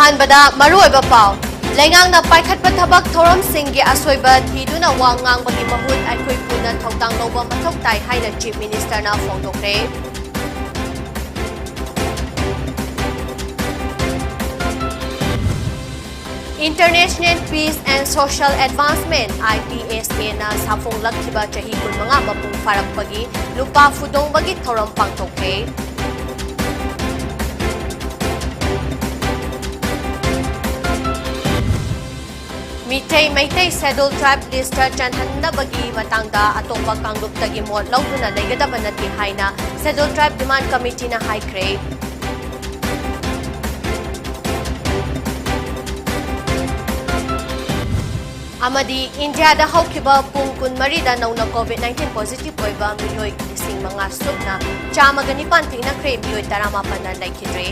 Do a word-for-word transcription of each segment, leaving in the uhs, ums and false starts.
ꯑꯍꯥꯟꯕꯗ ꯃꯔꯨꯑꯣꯏꯕ ꯄꯥꯎ꯫ ꯂꯩꯉꯥꯛꯅ ꯄꯥꯏꯈꯠꯄ ꯊꯕꯛ ꯊꯧꯔꯝꯁꯤꯡꯒꯤ ꯑꯁꯣꯏꯕ ꯊꯤꯗꯨꯅ ꯋꯥ ꯉꯥꯡꯕꯒꯤ ꯃꯍꯨꯠ ꯑꯩꯈꯣꯏ ꯄꯨꯟꯅ ꯊꯧꯗꯥꯡ ꯂꯧꯕ ꯃꯊꯧ ꯇꯥꯏ ꯍꯥꯏꯅ Chief Minister ꯅ ꯐꯣꯡꯗꯣꯛꯈ꯭ꯔꯦ꯫ International Peace and Social Advancement, I P S A ꯅ ꯁꯥꯐꯣꯡꯂꯛꯈꯤꯕ ꯆꯍꯤ ꯀꯨꯟꯃꯉꯥ ꯃꯄꯨꯡ ꯐꯥꯔꯛꯄꯒꯤ ꯂꯨꯄꯥ ꯐꯨꯗꯣꯡꯕꯒꯤ ꯊꯧꯔꯝ ꯄꯥꯡꯊꯣꯛꯈ꯭ꯔꯦ꯫ Meitei Meitei Scheduled Tribe list ꯇ ꯆꯟꯍꯟꯅꯕꯒꯤ ꯃꯇꯥꯡꯗ ꯑꯇꯣꯞꯄ ꯀꯥꯡꯂꯨꯞꯇꯒꯤ ꯃꯣꯠ ꯂꯧꯗꯨꯅ ꯂꯩꯒꯗꯕ ꯅꯠꯇꯦ ꯍꯥꯏꯅ Scheduled Tribe Demand Committee ꯅ ꯍꯥꯏꯈ꯭ꯔꯦ꯫ ꯑꯃꯗꯤ ꯏꯟꯗꯤꯌꯥꯗ ꯍꯧꯈꯤꯕ ꯄꯨꯡ ꯀꯨꯟꯃꯔꯤꯗ ꯅꯧꯅ COVID nineteen positive ꯑꯣꯏꯕ ꯃꯤꯑꯣꯏ ꯂꯤꯁꯤꯡ ꯃꯉꯥ ꯁꯨꯞꯅ ꯆꯥꯝꯃꯒ ꯅꯤꯄꯥꯟ ꯊꯦꯡꯅꯈ꯭ꯔꯦ, ꯃꯤꯑꯣꯏ ꯇꯔꯥꯃꯥꯄꯟꯅ ꯂꯩꯈꯤꯗ꯭ꯔꯦ꯫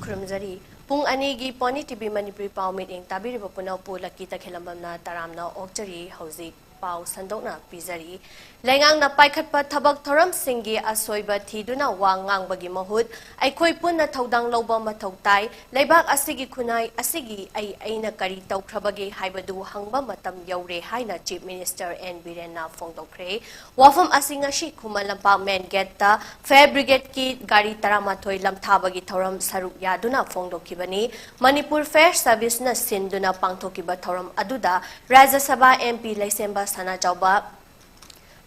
ꯈꯨꯔꯨꯝꯖꯔꯤ꯫ ꯄꯨꯡ ꯑꯅꯤꯒꯤ Pony T V ꯃꯅꯤꯄꯨꯔꯤ ꯄꯥꯎ ꯃꯤꯠꯌꯦꯡ ꯇꯥꯕꯤꯔꯤꯕ ꯄꯨꯝꯅꯃꯛꯄꯨ ꯂꯛꯀꯤ ꯇꯈꯦꯜꯂꯝꯕꯝꯅ ꯇꯔꯥꯝꯅ ꯑꯣꯛꯆꯔꯤ꯫ ꯍꯧꯖꯤꯛ ꯄꯥꯎ ꯁꯟꯗꯣꯛꯅ ꯄꯤꯖꯔꯤ꯫ ꯂꯩꯉꯥꯛꯅ ꯄꯥꯏꯈꯠꯄ ꯊꯕꯛ ꯊꯧꯔꯝꯁꯤꯡꯒꯤ ꯑꯁꯣꯏꯕ ꯊꯤꯗꯨꯅ ꯋꯥ ꯉꯥꯡꯕꯒꯤ ꯃꯍꯨꯠ ꯑꯩꯈꯣꯏ ꯄꯨꯟꯅ ꯊꯧꯗꯥꯡ ꯂꯧꯕ ꯃꯊꯧ ꯇꯥꯏ꯫ ꯂꯩꯕꯥꯛ ꯑꯁꯤꯒꯤ ꯈꯨꯟꯅꯥꯏ ꯑꯁꯤꯒꯤ ꯑꯩ ꯑꯩꯅ ꯀꯔꯤ ꯇꯧꯈ꯭ꯔꯕꯒꯦ ꯍꯥꯏꯕꯗꯨ ꯍꯪꯕ ꯃꯇꯝ ꯌꯧꯔꯦ ꯍꯥꯏꯅ Chief Minister N ꯕꯤꯔꯦꯟꯅ ꯐꯣꯡꯗꯣꯛꯈ꯭ꯔꯦ꯫ ꯋꯥꯐꯝ ꯑꯁꯤ ꯉꯁꯤ ꯈꯨꯃꯟ ꯂꯝꯄꯥꯛ main gate ꯇ Fire Brigade ꯀꯤ ꯒꯥꯔꯤ ꯇꯔꯥꯃꯥꯊꯣꯏ ꯂꯝꯊꯥꯕꯒꯤ ꯊꯧꯔꯝ ꯁꯔꯨꯛ ꯌꯥꯗꯨꯅ ꯐꯣꯡꯗꯣꯛꯈꯤꯕꯅꯤ꯫ ꯃꯅꯤꯄꯨꯔ Fire Service ꯅ ꯁꯤꯟꯗꯨꯅ ꯄꯥꯡꯊꯣꯛꯈꯤꯕ ꯊꯧꯔꯝ ꯑꯗꯨꯗ ꯔꯥꯖ꯭ꯌ ꯁꯚꯥ M P ꯂꯩꯁꯦꯝꯕ ꯁꯅꯥꯖꯥꯎꯕ,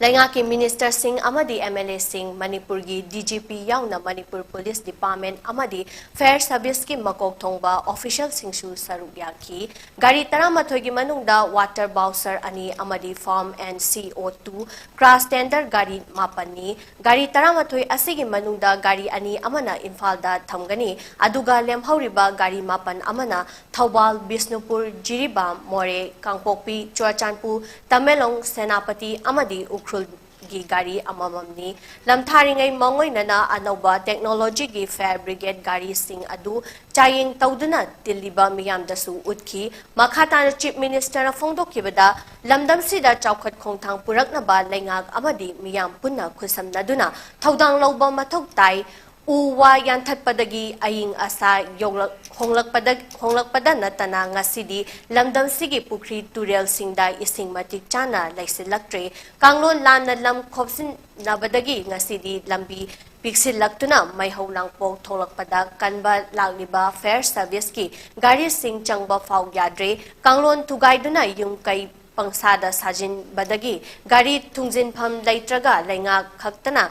ꯂꯩꯉꯥꯛꯀꯤ minister ꯁꯤꯡ ꯑꯃꯗꯤ M L A ꯁꯤꯡ, ꯃꯅꯤꯄꯨꯔꯒꯤ D G P ꯌꯥꯎꯅ ꯃꯅꯤꯄꯨꯔ Police Department ꯑꯃꯗꯤ Fire Service ꯀꯤ ꯃꯀꯣꯛ ꯊꯣꯡꯕ official ꯁꯤꯡꯁꯨ ꯁꯔꯨꯛ ꯌꯥꯈꯤ꯫ ꯒꯥꯔꯤ ꯇꯔꯥꯃꯥꯊꯣꯏꯒꯤ ꯃꯅꯨꯡꯗ water bowser ꯑꯅꯤ ꯑꯃꯗꯤ farm and C O two crush tender ꯒꯥꯔꯤ ꯃꯥꯄꯟꯅꯤ꯫ ꯒꯥꯔꯤ ꯇꯔꯥꯃꯥꯊꯣꯏ ꯑꯁꯤꯒꯤ ꯃꯅꯨꯡꯗ ꯒꯥꯔꯤ ꯑꯅꯤ ꯑꯃꯅ ꯏꯝꯐꯥꯜꯗ ꯊꯝꯒꯅꯤ, ꯑꯗꯨꯒ ꯂꯦꯝꯍꯧꯔꯤꯕ ꯒꯥꯔꯤ ꯃꯥꯄꯟ ꯑꯃꯅ ꯊꯧꯕꯥꯜ, ꯕꯤꯁꯅꯨꯄꯨꯔ, ꯖꯤꯔꯤꯕꯥꯝ, ꯃꯣꯔꯦ, ꯀꯥꯡꯄꯣꯛꯄꯤ, ꯆꯨꯔꯆꯥꯟꯄꯨꯔ, ꯇꯃꯦꯡꯂꯣꯡ, ꯁꯦꯅꯥꯄꯇꯤ ꯑꯃꯗꯤ ꯎꯈ꯭ꯔꯨꯜ ꯒꯤ ꯒꯥꯔꯤ ꯑꯃꯃꯝꯅꯤ꯫ ꯂꯝꯊꯥꯔꯤꯉꯩ ꯃꯥꯡꯑꯣꯏꯅꯅ ꯑꯅꯧꯕ technology ꯒꯤ fire brigade ꯒꯥꯔꯤꯁꯤꯡ ꯑꯗꯨ ꯆꯥꯌꯦꯡ ꯇꯧꯗꯨꯅ ꯇꯤꯜꯂꯤꯕ ꯃꯤꯌꯥꯝꯗꯁꯨ ꯎꯠꯈꯤ꯫ ꯃꯈꯥ ꯇꯥꯅ Chief Minister ꯅ ꯐꯣꯡꯗꯣꯛꯈꯤꯕꯗ, ꯂꯝꯗꯝꯁꯤꯗ ꯆꯥꯎꯈꯠ ꯈꯣꯡꯊꯥꯡ ꯄꯨꯔꯛꯅꯕ ꯂꯩꯉꯥꯛ ꯑꯃꯗꯤ ꯃꯤꯌꯥꯝ ꯄꯨꯟꯅ ꯈꯨꯠꯁꯝꯅꯗꯨꯅ ꯊꯧꯗꯥꯡ ꯂꯧꯕ ꯃꯊꯧ ꯇꯥꯏ꯫ ꯎ ꯋꯥ ꯌꯥꯟꯊꯠꯄꯗꯒꯤ ꯑꯏꯪ ꯑꯁꯥ ꯌꯧꯂꯛ-, ꯍꯣꯡꯂꯛꯄꯗ, ꯍꯣꯡꯂꯛꯄꯗ ꯅꯠꯇꯅ ꯉꯁꯤꯗꯤ ꯂꯝꯗꯝꯁꯤꯒꯤ ꯄꯨꯈ꯭ꯔꯤ ꯇꯨꯔꯦꯜꯁꯤꯡꯗ ꯏꯁꯤꯡ ꯃꯇꯤꯛ ꯆꯥꯅ ꯂꯩꯁꯤꯜꯂꯛꯇ꯭ꯔꯦ꯫ ꯀꯥꯡꯂꯣꯟ ꯂꯥꯟꯅ ꯂꯝ ꯈꯣꯞꯆꯤꯟꯅꯕꯗꯒꯤ ꯉꯁꯤꯗꯤ ꯂꯝꯕꯤ ꯄꯤꯛꯁꯤꯜꯂꯛꯇꯨꯅ ꯃꯩꯍꯧ ꯂꯥꯡꯄꯣꯛ ꯊꯣꯛꯂꯛꯄꯗ ꯀꯟꯕ ꯂꯥꯛꯂꯤꯕ fire service ꯀꯤ ꯒꯥꯔꯤꯁꯤꯡ ꯆꯪꯕ ꯐꯥꯎ ꯌꯥꯗ꯭ꯔꯦ꯫ ꯀꯥꯡꯂꯣꯟ ꯊꯨꯒꯥꯏꯗꯨꯅ ꯌꯨꯝ ꯀꯩ ꯄꯪꯁꯥꯗ ꯁꯥꯖꯤꯟꯕꯗꯒꯤ ꯒꯥꯔꯤ ꯊꯨꯡꯖꯤꯟꯐꯝ ꯂꯩꯇ꯭ꯔꯒ ꯂꯩꯉꯥꯛ ꯈꯛꯇꯅ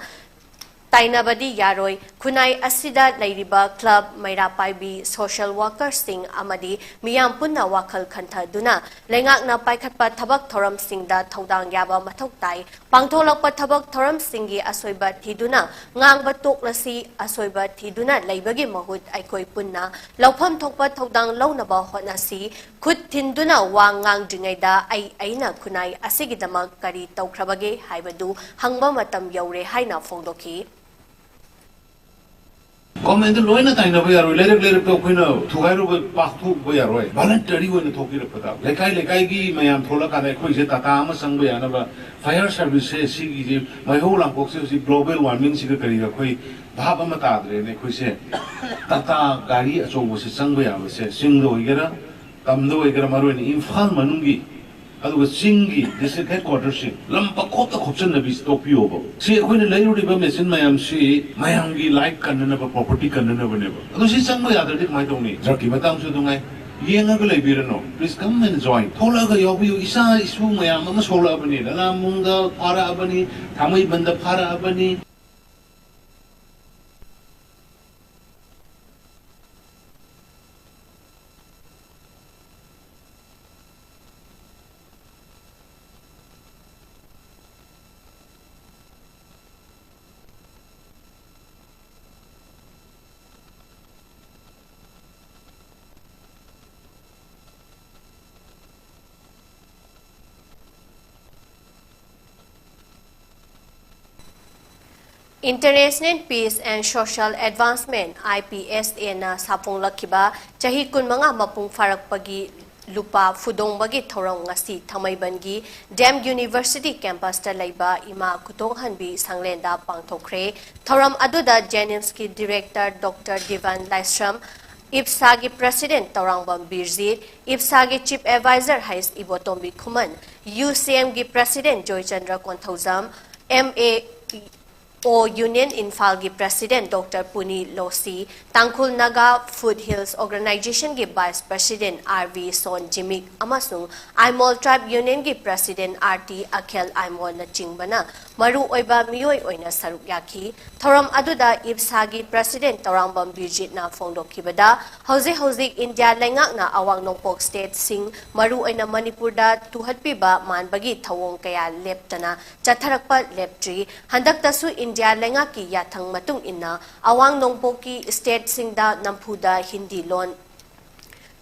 ꯇꯥꯏꯅꯕꯗꯤ ꯌꯥꯔꯣꯏ꯫ ꯈꯨꯟꯅꯥꯏ ꯑꯁꯤꯗ ꯂꯩꯔꯤꯕ club, ꯃꯩꯔꯥ ꯄꯥꯏꯕꯤ, social worker ꯁꯤꯡ ꯑꯃꯗꯤ ꯃꯤꯌꯥꯝ ꯄꯨꯟꯅ ꯋꯥꯈꯜ ꯈꯟꯊꯗꯨꯅ ꯂꯩꯉꯥꯛꯅ ꯄꯥꯏꯈꯠꯄ ꯊꯕꯛ ꯊꯧꯔꯝꯁꯤꯡꯗ ꯊꯧꯗꯥꯡ ꯌꯥꯕ ꯃꯊꯧ ꯇꯥꯏ꯫ ꯄꯥꯡꯊꯣꯛꯂꯛꯄ ꯊꯕꯛ ꯊꯧꯔꯝꯁꯤꯡꯒꯤ ꯑꯁꯣꯏꯕ ꯊꯤꯗꯨꯅ ꯉꯥꯡꯕ ꯇꯣꯛꯂꯁꯤ, ꯑꯁꯣꯏꯕ ꯊꯤꯗꯨꯅ ꯂꯩꯕꯒꯤ ꯃꯍꯨꯠ ꯑꯩꯈꯣꯏ ꯄꯨꯟꯅ ꯂꯧꯐꯝ ꯊꯣꯛꯄ ꯊꯧꯗꯥꯡ ꯂꯧꯅꯕ ꯍꯣꯠꯅꯁꯤ꯫ ꯈꯨꯠ ꯊꯤꯟꯗꯨꯅ ꯋꯥ ꯉꯥꯡꯗ꯭ꯔꯤꯉꯩꯗ ꯑꯩ, ꯑꯩꯅ ꯈꯨꯟꯅꯥꯏ ꯑꯁꯤꯒꯤꯗꯃꯛ ꯀꯔꯤ ꯇꯧꯈ꯭ꯔꯕꯒꯦ ꯍꯥꯏꯕꯗꯨ ꯍꯪꯕ ꯃꯇꯝ ꯌꯧꯔꯦ ꯍꯥꯏꯅ ꯐꯣꯡꯗꯣꯛꯈꯤ꯫ Government ꯇ ꯂꯣꯏꯅ ꯇꯥꯏꯅꯕ ꯌꯥꯔꯣꯏ꯫ ꯂꯩꯔꯛ ꯂꯩꯔꯛꯇ ꯑꯩꯈꯣꯏꯅ ꯊꯨꯒꯥꯏꯔꯨꯕ ꯄꯥꯛꯊꯣꯛꯄ ꯌꯥꯔꯣꯏ꯫ Voluntary ꯑꯣꯏꯅ ꯊꯣꯛꯄꯤꯔꯛꯄ ꯇꯥꯕ꯫ ꯂꯩꯀꯥꯏ ꯂꯩꯀꯥꯏꯒꯤ ꯃꯌꯥꯝ ꯊꯣꯛꯂꯛꯀꯥꯟꯗ ꯑꯩꯈꯣꯏꯁꯦ ꯇꯥꯇꯥ ꯑꯃ ꯆꯪꯕ ꯌꯥꯅꯕ fire service ꯁꯦ ꯁꯤꯒꯤꯁꯦ ꯃꯩꯍꯧ ꯂꯥꯡꯄꯣꯛꯁꯦ ꯍꯧꯖꯤꯛ global warming ꯁꯤꯒ ꯀꯔꯤꯒ ꯑꯩꯈꯣꯏ ꯚꯥꯞ ꯑꯃ ꯇꯥꯗ꯭ꯔꯦꯅꯦ꯫ ꯑꯩꯈꯣꯏꯁꯦ ꯇꯥꯇꯥ ꯒꯥꯔꯤ ꯑꯆꯧꯕꯁꯦ ꯆꯪꯕ ꯌꯥꯕꯁꯦ ꯆꯤꯡꯗ ꯑꯣꯏꯒꯦꯔꯥ, ꯇꯝꯗ ꯑꯣꯏꯒꯦꯔꯥ, ꯃꯔꯨꯑꯣꯏꯅ ꯏꯝꯐꯥꯜ ꯃꯅꯨꯡꯒꯤ ꯑꯗꯨꯒ ꯆꯤꯡꯒꯤ district headquarter ꯁꯤꯡ ꯂꯝ ꯄꯪꯈꯣꯞꯇ ꯈꯣꯞꯆꯟꯅꯕꯤ ꯇꯣꯛꯄꯤꯌꯣꯕ꯫ ꯁꯤ ꯑꯩꯈꯣꯏꯅ ꯂꯩꯔꯨꯔꯤꯕ machine ꯃꯌꯥꯝꯁꯤ ꯃꯌꯥꯝꯒꯤ life ꯀꯟꯅꯅꯕ, property ꯀꯟꯅꯅꯕꯅꯦꯕ꯫ ꯑꯗꯨ ꯁꯤ ꯆꯪꯕ ꯌꯥꯗ꯭ꯔꯗꯤ ꯀꯃꯥꯏꯅ ꯇꯧꯅꯤ? Drug ꯀꯤ ꯃꯇꯥꯡꯁꯨ ꯑꯗꯨꯉꯥꯏ꯫ ꯌꯦꯡꯉꯒ ꯂꯩꯕꯤꯔꯅꯨ꯫ Please come and join. ꯊꯣꯛꯂꯛꯑꯒ ꯌꯥꯎꯕꯤꯌꯨ꯫ ꯏꯆꯥ ꯏꯁꯨ ꯃꯌꯥꯝ ꯑꯃ ꯁꯣꯛꯂꯛꯑꯕꯅꯤ꯫ ꯂꯂꯥꯃꯨꯡꯗ ꯐꯥꯔꯛꯑꯕꯅꯤ, ꯊꯥꯡꯃꯩꯕꯟꯗ ꯐꯥꯔꯛꯑꯕꯅꯤ꯫ International Peace and Social Advancement, I P S A ꯅ ꯁꯥꯐꯣꯡꯂꯛꯈꯤꯕ ꯆꯍꯤ ꯀꯨꯟꯃꯉꯥ ꯃꯄꯨꯡ ꯐꯥꯔꯛꯄꯒꯤ ꯂꯨꯄꯥ ꯐꯨꯗꯣꯡꯕꯒꯤ ꯊꯧꯔꯝ ꯉꯁꯤ ꯊꯥꯡꯃꯩꯕꯟꯒꯤ ꯗꯤ ꯑꯦꯝ ꯌꯨꯅꯤꯚꯔꯁꯤꯇꯤ ꯀꯦꯝꯄꯁꯇ ꯂꯩꯕ ꯏꯃꯥ ꯈꯨꯗꯣꯡꯍꯟꯕꯤ ꯁꯪꯂꯦꯟꯗ ꯄꯥꯡꯊꯣꯛꯈ꯭ꯔꯦ꯫ ꯊꯧꯔꯝ ꯑꯗꯨꯗ JNIMSꯀꯤ ꯗꯤꯔꯦꯛꯇꯔ ꯗꯣꯛꯇꯔ ꯗꯤꯕꯟ ꯂꯥꯏꯁ꯭ꯔꯝ, ꯏꯞꯁꯥꯒꯤ ꯄ꯭ꯔꯁꯤꯗꯦꯟ ꯇꯧꯔꯥꯡꯕꯝ ꯕꯤꯔꯖꯤꯠ, ꯏꯞꯁꯥꯒꯤ ꯆꯤꯐ ꯑꯦꯗꯚꯥꯏꯖꯔ ꯍꯩꯁ ꯏꯕꯣꯇꯣꯝꯕꯤ ꯈꯨꯃꯟ, ꯌꯨ ꯁꯤ ꯑꯦꯝꯒꯤ president Joychandra Konthoujam, M A O union ꯏꯝꯐꯥꯜꯒꯤ president doctor Puni Losii, Tangkhul Naga foot hills ꯑꯣꯔꯒꯅꯥꯏꯖꯦꯁꯟꯒꯤ vice president R V Son Jimik ꯑꯃꯁꯨꯡ ꯑꯥꯏꯃꯣꯜ ꯇ꯭ꯔꯥꯏꯕ ꯌꯨꯅꯤꯌꯟꯒꯤ ꯄ꯭ꯔꯁꯤꯗꯦꯟ ꯑꯥꯔ ꯇꯤ ꯑꯈꯦꯜ ꯑꯥꯏꯃꯣꯜꯅꯆꯤꯡꯕꯅ ꯃꯔꯨꯑꯣꯏꯕ ꯃꯤꯑꯣꯏ ꯑꯣꯏꯅ ꯁꯔꯨꯛ ꯌꯥꯈꯤ꯫ ꯊꯧꯔꯝ ꯑꯗꯨꯗ ꯏꯞꯁꯥꯒꯤ ꯄ꯭ꯔꯁꯤꯗꯦꯟ ꯇꯧꯔꯥꯡꯕꯝ ꯕꯤꯔꯖꯤꯠꯅ ꯐꯣꯡꯗꯣꯛꯈꯤꯕꯗ, ꯍꯧꯖꯤꯛ ꯍꯧꯖꯤꯛ ꯏꯟꯗꯤꯌꯥ ꯂꯩꯉꯥꯛꯅ ꯑꯋꯥꯡ ꯅꯣꯡꯄꯣꯛ ꯁ꯭ꯇꯦꯠꯁꯤꯡ, ꯃꯔꯨꯑꯣꯏꯅ ꯃꯅꯤꯄꯨꯔꯗ ꯇꯨꯍꯠꯄꯤꯕ ꯃꯥꯟꯕꯒꯤ ꯊꯧꯑꯣꯡ ꯀꯌꯥ ꯂꯦꯞꯇꯅ ꯆꯠꯊꯔꯛꯄ ꯂꯦꯞꯇ꯭ꯔꯤ꯫ ꯍꯟꯗꯛꯇꯁꯨ ꯏꯟꯗꯤꯌꯥ ꯂꯩꯉꯥꯛꯀꯤ ꯌꯥꯊꯪ ꯃꯇꯨꯡ ꯏꯟꯅ ꯑꯋꯥꯡ ꯅꯣꯡꯄꯣꯛꯀꯤ ꯁ꯭ꯇꯦꯠꯁꯤꯡꯗ ꯅꯝꯐꯨꯗ ꯍꯤꯟꯗꯤ ꯂꯣꯟ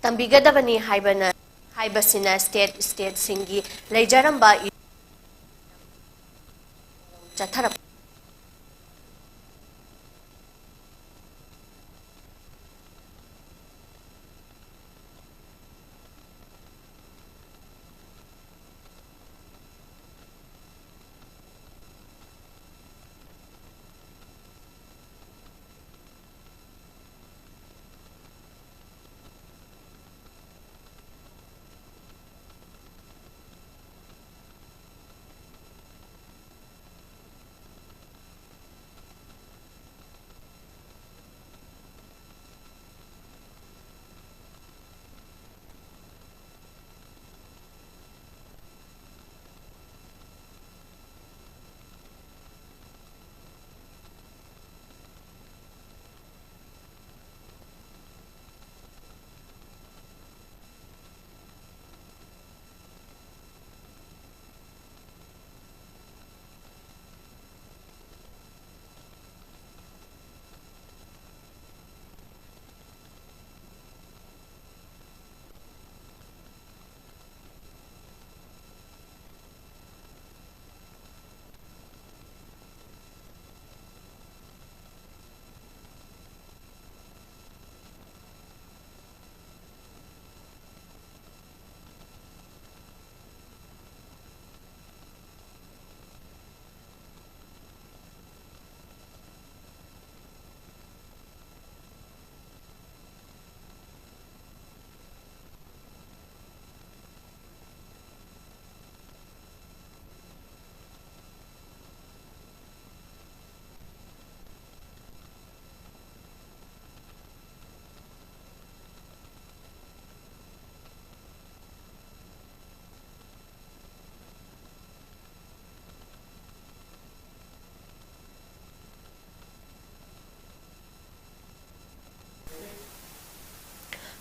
ꯇꯝꯕꯤꯒꯗꯕꯅꯤ ꯍꯥꯏꯕꯅ, ꯍꯥꯏꯕꯁꯤꯅ ꯁ꯭ꯇꯦꯠ, ꯁ꯭ꯇꯦꯠꯁꯤꯡꯒꯤ ꯂꯩꯖꯔꯝꯕ ꯆꯠꯊꯔꯛꯄ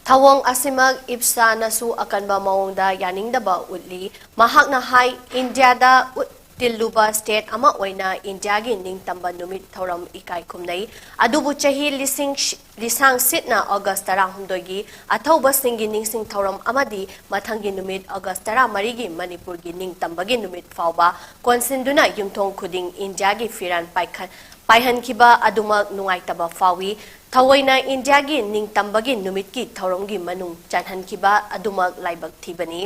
ꯊꯧꯑꯣꯡ ꯑꯁꯤꯃꯛ ꯏꯞꯁꯥꯅꯁꯨ ꯑꯀꯟꯕ ꯃꯑꯣꯡꯗ ꯌꯥꯅꯤꯡꯗꯕ ꯎꯠꯂꯤ꯫ ꯃꯍꯥꯛꯅ ꯍꯥꯏ, ꯏꯟꯗꯤꯌꯥꯗ ꯎꯠ ꯇꯤꯜꯂꯨꯕ ꯁ꯭ꯇꯦꯠ ꯑꯃ ꯑꯣꯏꯅ ꯏꯟꯗꯤꯌꯥꯒꯤ ꯅꯤꯡꯇꯝꯕ ꯅꯨꯃꯤꯠ ꯊꯧꯔꯝ ꯏꯀꯥꯏ ꯈꯨꯝꯅꯩ꯫ ꯑꯗꯨꯕꯨ ꯆꯍꯤ ꯂꯤꯁꯤꯡ ꯂꯤꯁꯥꯡ ꯁꯤꯠꯅ ꯑꯣꯒꯁ ꯇꯔꯥꯍꯨꯝꯗꯣꯏꯒꯤ ꯑꯊꯧꯕꯁꯤꯡꯒꯤ ꯅꯤꯡꯁꯤꯡ ꯊꯧꯔꯝ ꯑꯃꯗꯤ ꯃꯊꯪꯒꯤ ꯅꯨꯃꯤꯠ ꯑꯣꯒꯁ ꯇꯔꯥꯃꯔꯤꯒꯤ ꯃꯅꯤꯄꯨꯔꯒꯤ ꯅꯤꯡꯇꯝꯕꯒꯤ ꯅꯨꯃꯤꯠ ꯐꯥꯎꯕ ꯀꯣꯟꯁꯤꯟꯗꯨꯅ ꯌꯨꯝꯊꯣꯡ ꯈꯨꯗꯤꯡ ꯏꯟꯗꯤꯌꯥꯒꯤ ꯐꯤꯔꯥꯟ ꯄꯥꯏꯈꯠ ꯄꯥꯏꯍꯟꯈꯤꯕ ꯑꯗꯨꯃꯛ ꯅꯨꯡꯉꯥꯏꯇꯕ ꯐꯥꯎꯏ꯫ ꯊꯑꯣꯏꯅ ꯏꯟꯗꯤꯌꯥꯒꯤ ꯅꯤꯡꯇꯝꯕꯒꯤ ꯅꯨꯃꯤꯠꯀꯤ ꯊꯧꯔꯝꯒꯤ ꯃꯅꯨꯡ ꯆꯟꯍꯟꯈꯤꯕ ꯑꯗꯨꯃꯛ ꯂꯥꯏꯕꯛ ꯊꯤꯕꯅꯤ꯫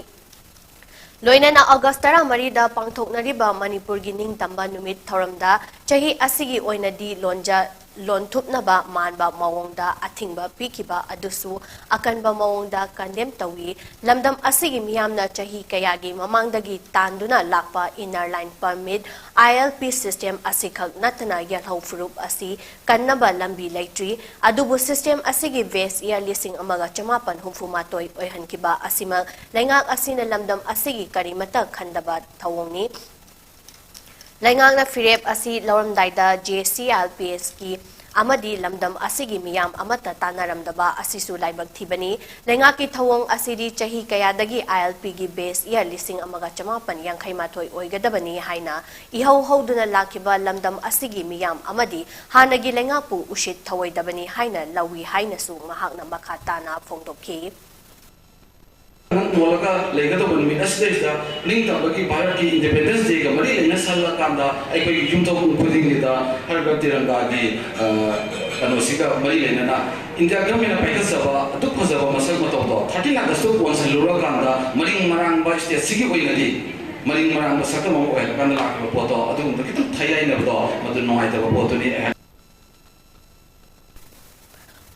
ꯂꯣꯏꯅꯅ ꯑꯣꯒꯁ ꯇꯔꯥꯃꯔꯤꯗ ꯄꯥꯡꯊꯣꯛꯅꯔꯤꯕ ꯃꯅꯤꯄꯨꯔꯒꯤ ꯅꯤꯡꯇꯝꯕ ꯅꯨꯃꯤꯠ ꯊꯧꯔꯝꯗ ꯆꯍꯤ ꯑꯁꯤꯒꯤ ꯑꯣꯏꯅꯗꯤ ꯂꯣꯟꯖ ꯂꯣꯟꯊꯨꯞꯅꯕ ꯃꯥꯟꯕ ꯃꯑꯣꯡꯗ ꯑꯊꯤꯡꯕ ꯄꯤꯈꯤꯕ ꯑꯗꯨꯁꯨ ꯑꯀꯟꯕ ꯃꯑꯣꯡꯗ ꯀꯟꯗꯦꯝ ꯇꯧꯏ꯫ ꯂꯝꯗꯝ ꯑꯁꯤꯒꯤ ꯃꯤꯌꯥꯝꯅ ꯆꯍꯤ ꯀꯌꯥꯒꯤ ꯃꯃꯥꯡꯗꯒꯤ ꯇꯥꯟꯗꯨꯅ ꯂꯥꯛꯄ inner line permit, ILP system ꯑꯁꯤꯈꯛ ꯅꯠꯇꯅ ꯌꯦꯜꯍꯧ ꯐꯨꯔꯨꯞ ꯑꯁꯤ ꯀꯟꯅꯕ ꯂꯝꯕꯤ ꯂꯩꯇ꯭ꯔꯤ꯫ ꯑꯗꯨꯕꯨ system ꯑꯁꯤꯒꯤ base year ꯂꯤꯁꯤꯡ ꯑꯃꯒ ꯆꯃꯥꯄꯟ ꯍꯨꯝꯐꯨ ꯃꯥꯊꯣꯏ ꯑꯣꯏꯍꯟꯈꯤꯕ ꯑꯁꯤꯃꯛ ꯂꯩꯉꯥꯛ ꯑꯁꯤꯅ ꯂꯝꯗꯝ ꯑꯁꯤꯒꯤ ꯀꯔꯤꯃꯠꯇ ꯈꯟꯗꯕ ꯊꯧꯑꯣꯡꯅꯤ꯫ ꯂꯩꯉꯥꯛꯅ ꯐꯤꯔꯦꯞ ꯑꯁꯤ ꯂꯧꯔꯝꯗꯥꯏꯗ JCLPSꯀꯤ ꯑꯃꯗꯤ ꯂꯝꯗꯝ ꯑꯁꯤꯒꯤ ꯃꯤꯌꯥꯝ ꯑꯃꯠꯇ ꯇꯥꯟꯅꯔꯝꯗꯕ ꯑꯁꯤꯁꯨ ꯂꯥꯏꯕꯛ ꯊꯤꯕꯅꯤ꯫ ꯂꯩꯉꯥꯛꯀꯤ ꯊꯧꯑꯣꯡ ꯑꯁꯤꯗꯤ ꯆꯍꯤ ꯀꯌꯥꯗꯒꯤ ILPꯒꯤ base year ꯂꯤꯁꯤꯡ ꯑꯃꯒ ꯆꯃꯥꯄꯟ ꯌꯥꯡꯈꯩ ꯃꯥꯊꯣꯏ ꯑꯣꯏꯒꯗꯕꯅꯤ ꯍꯥꯏꯅ ꯏꯍꯧ ꯍꯧꯗꯨꯅ ꯂꯥꯛꯈꯤꯕ ꯂꯝꯗꯝ ꯑꯁꯤꯒꯤ ꯃꯤꯌꯥꯝ ꯑꯃꯗꯤ ꯍꯥꯟꯅꯒꯤ ꯂꯩꯉꯥꯛꯄꯨ ꯎꯁꯤꯠ ꯊꯑꯣꯏꯗꯕꯅꯤ ꯍꯥꯏꯅ ꯂꯧꯏ ꯍꯥꯏꯅꯁꯨ ꯃꯍꯥꯛꯅ ꯃꯈꯥ ꯇꯥꯅ ꯐꯣꯡꯗꯣꯛꯈꯤ꯫ ꯅꯣꯜꯂꯒ ꯂꯩꯒꯗꯧꯕ ꯅꯨꯃꯤꯠ ꯑꯁꯤꯗꯩꯁꯤꯗ ꯅꯤꯡꯇꯝꯕꯒꯤ ꯚꯥꯔꯠꯀꯤ Independence Dayꯒ ꯃꯔꯤ ꯂꯩꯅꯁꯜꯂꯀꯥꯟꯗ ꯑꯩꯈꯣꯏꯒꯤ ꯌꯨꯝꯊꯣꯡ ꯈꯨꯗꯤꯡꯒꯤꯗ ꯍꯔ ꯘꯔ ꯇꯤꯔꯪꯒꯥꯒꯤ, ꯑ, ꯀꯩꯅꯣꯁꯤꯒ ꯃꯔꯤ ꯂꯩꯅꯅ ꯏꯟꯗꯤꯌꯥ ꯒꯚꯔꯟꯃꯦꯟꯅ ꯄꯥꯏꯈꯠꯆꯕ ꯑꯗꯨꯛ ꯐꯖꯕ ꯃꯁꯛ ꯃꯇꯧꯗꯣ thirteen Augustꯇ ꯀꯣꯟꯁꯤꯜꯂꯨꯔꯀꯥꯟꯗ ꯃꯔꯤꯡ ꯃꯔꯥꯡꯕ stateꯁꯤꯒꯤ ꯑꯣꯏꯅꯗꯤ ꯃꯔꯤꯡ ꯃꯔꯥꯡꯕ ꯁꯛꯇꯝ ꯑꯃ ꯑꯣꯏꯍꯜꯂꯀꯥꯟꯗ ꯂꯥꯛꯈꯤꯕ ꯄꯣꯠꯇꯣ ꯑꯗꯨꯒꯨꯝꯕ ꯈꯤꯇꯪ ꯊꯩ ꯍꯥꯏꯅꯕꯗꯣ ꯃꯗꯨ ꯅꯨꯡꯉꯥꯏꯇꯕ ꯄꯣꯠꯇꯨꯅꯤ꯫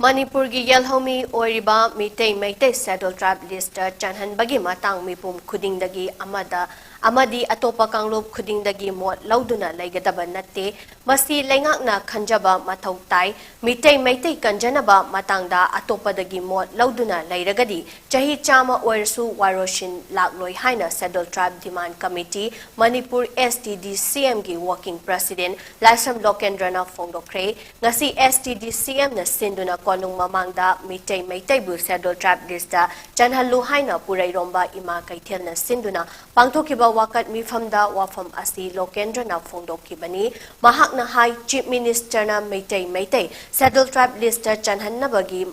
ꯃꯅꯤꯄꯨꯔꯒꯤ ꯌꯦꯜꯍꯧꯃꯤ ꯑꯣꯏꯔꯤꯕ ꯃꯤꯇꯩ ꯃꯩꯇꯩ Scheduled Tribe listꯇ ꯆꯟꯍꯟꯕꯒꯤ ꯃꯇꯥꯡ ꯃꯤꯄꯨꯝ ꯈꯨꯗꯤꯡꯗꯒꯤ ꯑꯃꯗ ꯑꯃꯗꯤ ꯑꯇꯣꯞꯄ ꯀꯥꯡꯂꯨꯞ ꯈꯨꯗꯤꯡꯗꯒꯤ ꯃꯣꯠ ꯂꯧꯗꯨꯅ ꯂꯩꯒꯗꯕ ꯅꯠꯇꯦ꯫ ꯃꯁꯤ ꯂꯩꯉꯥꯛꯅ ꯈꯟꯖꯕ ꯃꯊꯧ ꯇꯥꯏ꯫ ꯃꯤꯇꯩ ꯃꯩꯇꯩ ꯀꯟꯖꯅꯕ ꯃꯇꯥꯡꯗ ꯑꯇꯣꯞꯄꯗꯒꯤ ꯃꯣꯠ ꯂꯧꯗꯨꯅ ꯂꯩꯔꯒꯗꯤ ꯆꯍꯤ ꯆꯥꯝꯃ ꯑꯣꯏꯔꯁꯨ ꯋꯥꯔꯣꯏꯁꯤꯟ ꯂꯥꯛꯂꯣꯏ ꯍꯥꯏꯅ Scheduled Tribe Demand Committee, Manipur, S T D C M ꯒꯤ working president ꯂꯥꯏꯁ꯭ꯔꯝ ꯂꯣꯀꯦꯟꯗ꯭ꯔꯅ ꯐꯣꯡꯗꯣꯛꯈ꯭ꯔꯦ꯫ ꯉꯁꯤ S T D C M ꯅ ꯁꯤꯟꯗꯨꯅ ꯀꯣꯅꯨꯡ ꯃꯃꯥꯡꯗ ꯃꯤꯇꯩ ꯃꯩꯇꯩꯕꯨ Scheduled Tribe list ꯇ ꯆꯟꯍꯜꯂꯨ ꯍꯥꯏꯅ ꯄꯨꯔꯩꯔꯣꯝꯕ ꯏꯃꯥ ꯀꯩꯊꯦꯜꯅ ꯁꯤꯟꯗꯨꯅ ꯄꯥꯡꯊꯣꯛꯈꯤꯕ ꯋꯥꯀꯠ ꯃꯤꯐꯝꯗ ꯋꯥꯐꯝ ꯑꯁꯤ ꯂꯣꯀꯦꯟꯗ꯭ꯔꯅ ꯐꯣꯡꯗꯣꯛꯈꯤꯕꯅꯤ꯫ ꯃꯍꯥꯛꯅ ꯍꯥꯏ, Chief Minister ꯅ Meitei Meitei Scheduled Tribe list ꯇ ꯆꯟꯍꯟꯅꯕꯒꯤ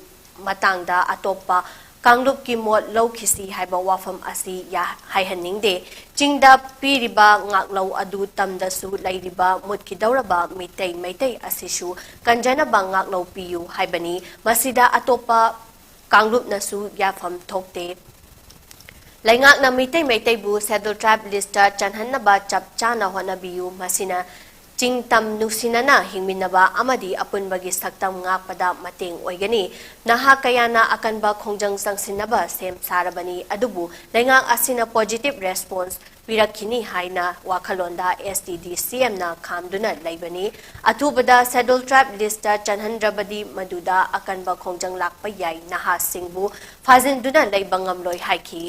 ꯃꯇꯥꯡꯗ ꯑꯇꯣꯞꯄ ꯀꯥꯡꯂꯨꯞꯀꯤ ꯃꯣꯠ ꯂꯧꯈꯤꯁꯤ ꯍꯥꯏꯕ ꯋꯥꯐꯝ ꯑꯁꯤ ꯌꯥ-, ꯍꯥꯏꯍꯟꯅꯤꯡꯗꯦ꯫ ꯆꯤꯡꯗ ꯄꯤꯔꯤꯕ ꯉꯥꯛꯂꯧ ꯑꯗꯨ ꯇꯝꯗꯁꯨ ꯂꯩꯔꯤꯕ ꯃꯨꯠꯈꯤꯗꯧꯔꯕ ꯃꯤꯇꯩ ꯃꯩꯇꯩ ꯑꯁꯤꯁꯨ ꯀꯟꯖꯅꯕ ꯉꯥꯛꯂꯧ ꯄꯤꯌꯨ ꯍꯥꯏꯕꯅꯤ꯫ ꯃꯁꯤꯗ ꯑꯇꯣꯞꯄ ꯀꯥꯡꯂꯨꯞꯅꯁꯨ ꯌꯥꯐꯝ ꯊꯣꯛꯇꯦ꯫ ꯂꯩꯉꯥꯛꯅ ꯃꯤꯇꯩ ꯃꯩꯇꯩꯕꯨ Scheduled Tribe list ꯇ ꯆꯟꯍꯟꯅꯕ ꯆꯞ ꯆꯥꯅ ꯍꯣꯠꯅꯕꯤꯌꯨ꯫ ꯃꯁꯤꯅ ꯆꯤꯡ ꯇꯝ ꯅꯨꯡꯁꯤꯅꯅ ꯍꯤꯡꯃꯤꯟꯅꯕ ꯑꯃꯗꯤ ꯑꯄꯨꯟꯕꯒꯤ ꯁꯛꯇꯝ ꯉꯥꯛꯄꯗ ꯃꯇꯦꯡ ꯑꯣꯏꯒꯅꯤ꯫ ꯅꯍꯥ ꯀꯌꯥꯅ ꯑꯀꯟꯕ ꯈꯣꯡꯖꯪ ꯆꯪꯁꯤꯟꯅꯕ ꯁꯦꯝ ꯁꯥꯔꯕꯅꯤ, ꯑꯗꯨꯕꯨ ꯂꯩꯉꯥꯛ ꯑꯁꯤꯅ positive response ꯄꯤꯔꯛꯈꯤꯅꯤ ꯍꯥꯏꯅ ꯋꯥꯈꯜꯂꯣꯟꯗ S T D C M ꯅ ꯈꯥꯝꯗꯨꯅ ꯂꯩꯕꯅꯤ꯫ ꯑꯊꯨꯕꯗ Scheduled Tribe list ꯇ ꯆꯟꯍꯟꯗ꯭ꯔꯕꯗꯤ ꯃꯗꯨꯗ ꯑꯀꯟꯕ ꯈꯣꯡꯖꯪ ꯂꯥꯛꯄ ꯌꯥꯏ, ꯅꯍꯥꯁꯤꯡꯕꯨ ꯐꯥꯖꯤꯟꯗꯨꯅ ꯂꯩꯕ ꯉꯝꯂꯣꯏ ꯍꯥꯏꯈꯤ꯫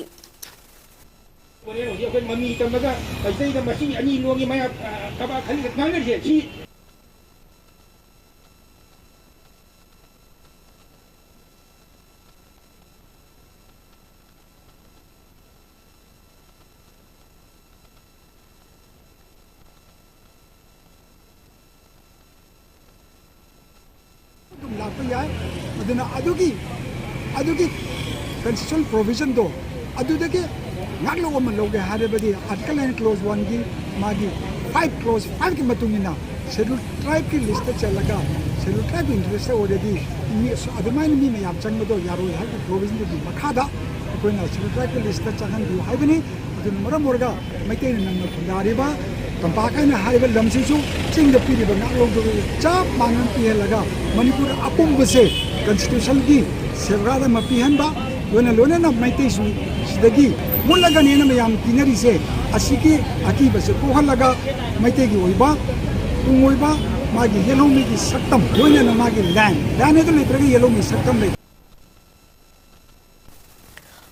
ꯍꯣꯔꯦꯟ ꯍꯧꯖꯤꯛ ꯑꯩꯈꯣꯏ ꯃꯃꯤ ꯇꯝꯕꯗ ꯃꯁꯤꯗꯩꯗ ꯃꯁꯤ ꯑꯅꯤ ꯂꯣꯟꯒꯤ ꯃꯌꯥ, ꯑ, ꯀꯕꯥ ꯈꯜꯂꯤꯒ ꯉꯥꯡꯅꯔꯤꯁꯦ ꯁꯤ꯫ ꯑꯗꯨꯝ ꯂꯥꯛꯄ ꯌꯥꯏ꯫ ꯑꯗꯨꯅ ꯑꯗꯨꯒꯤ, ꯑꯗꯨꯒꯤ constitutional provision ꯗꯣ ꯑꯗꯨꯗꯒꯤ ꯉꯥꯛꯂꯧ ꯑꯃ ꯂꯧꯒꯦ ꯍꯥꯏꯔꯕꯗꯤ Article nine clause one ꯒꯤ ꯃꯥꯒꯤ five clause five ꯀꯤ ꯃꯇꯨꯡ ꯏꯟꯅ Scheduled Tribe ꯀꯤ list ꯇ ꯆꯜꯂꯒ Scheduled Tribe ꯀꯤ interest ꯑꯣꯏꯔꯗꯤ ꯃꯤ ꯑꯁꯨ-, ꯑꯗꯨꯃꯥꯏꯅ ꯃꯤ ꯃꯌꯥꯝ ꯆꯪꯕꯗꯣ ꯌꯥꯔꯣꯏ ꯍꯥꯏꯕꯒꯤ provision ꯗꯨꯒꯤ ꯃꯈꯥꯗ ꯑꯩꯈꯣꯏꯅ Scheduled Tribe ꯀꯤ list ꯇ ꯆꯪꯍꯟꯕꯤꯌꯨ ꯍꯥꯏꯕꯅꯤ꯫ ꯑꯗꯨꯅ ꯃꯔꯝ ꯑꯣꯏꯔꯒ ꯃꯩꯇꯩꯅ ꯅꯝꯅ ꯈꯨꯟꯗꯥꯔꯤꯕ ꯇꯝꯄꯥꯛ ꯍꯥꯏꯅ ꯍꯥꯏꯔꯤꯕ ꯂꯝꯁꯤꯁꯨ ꯆꯤꯡꯗ ꯄꯤꯔꯤꯕ ꯉꯥꯛꯂꯧꯗꯨꯒ ꯆꯞ ꯃꯥꯟꯅꯅ ꯄꯤꯍꯜꯂꯒ ꯃꯅꯤꯄꯨꯔ ꯑꯄꯨꯝꯕꯁꯦ constitution ꯒꯤ safeguard ꯑꯃ ꯄꯤꯍꯟꯕ, ꯂꯣꯏꯅ ꯂꯣꯏꯅꯅ ꯃꯩꯇꯩꯁꯨ ꯁꯤꯗꯒꯤ ꯃꯨꯠꯂꯒꯅꯦꯅ ꯃꯌꯥꯝ ꯀꯤꯅꯔꯤꯁꯦ꯫ ꯑꯁꯤꯒꯤ ꯑꯀꯤꯕꯁꯦ ꯄꯣꯛꯍꯜꯂꯒ ꯃꯩꯇꯩꯒꯤ ꯑꯣꯏꯕ ꯄꯨꯡ ꯑꯣꯏꯕ ꯃꯥꯒꯤ ꯌꯦꯜꯍꯧꯃꯤꯒꯤ ꯁꯛꯇꯝ, ꯂꯣꯏꯅꯅ ꯃꯥꯒꯤ ꯂꯦꯟ, ꯂꯦꯟ ꯑꯗꯨ ꯂꯩꯇ꯭ꯔꯒ ꯌꯦꯜꯍꯧꯃꯤ ꯁꯛꯇꯝ ꯂꯩ꯫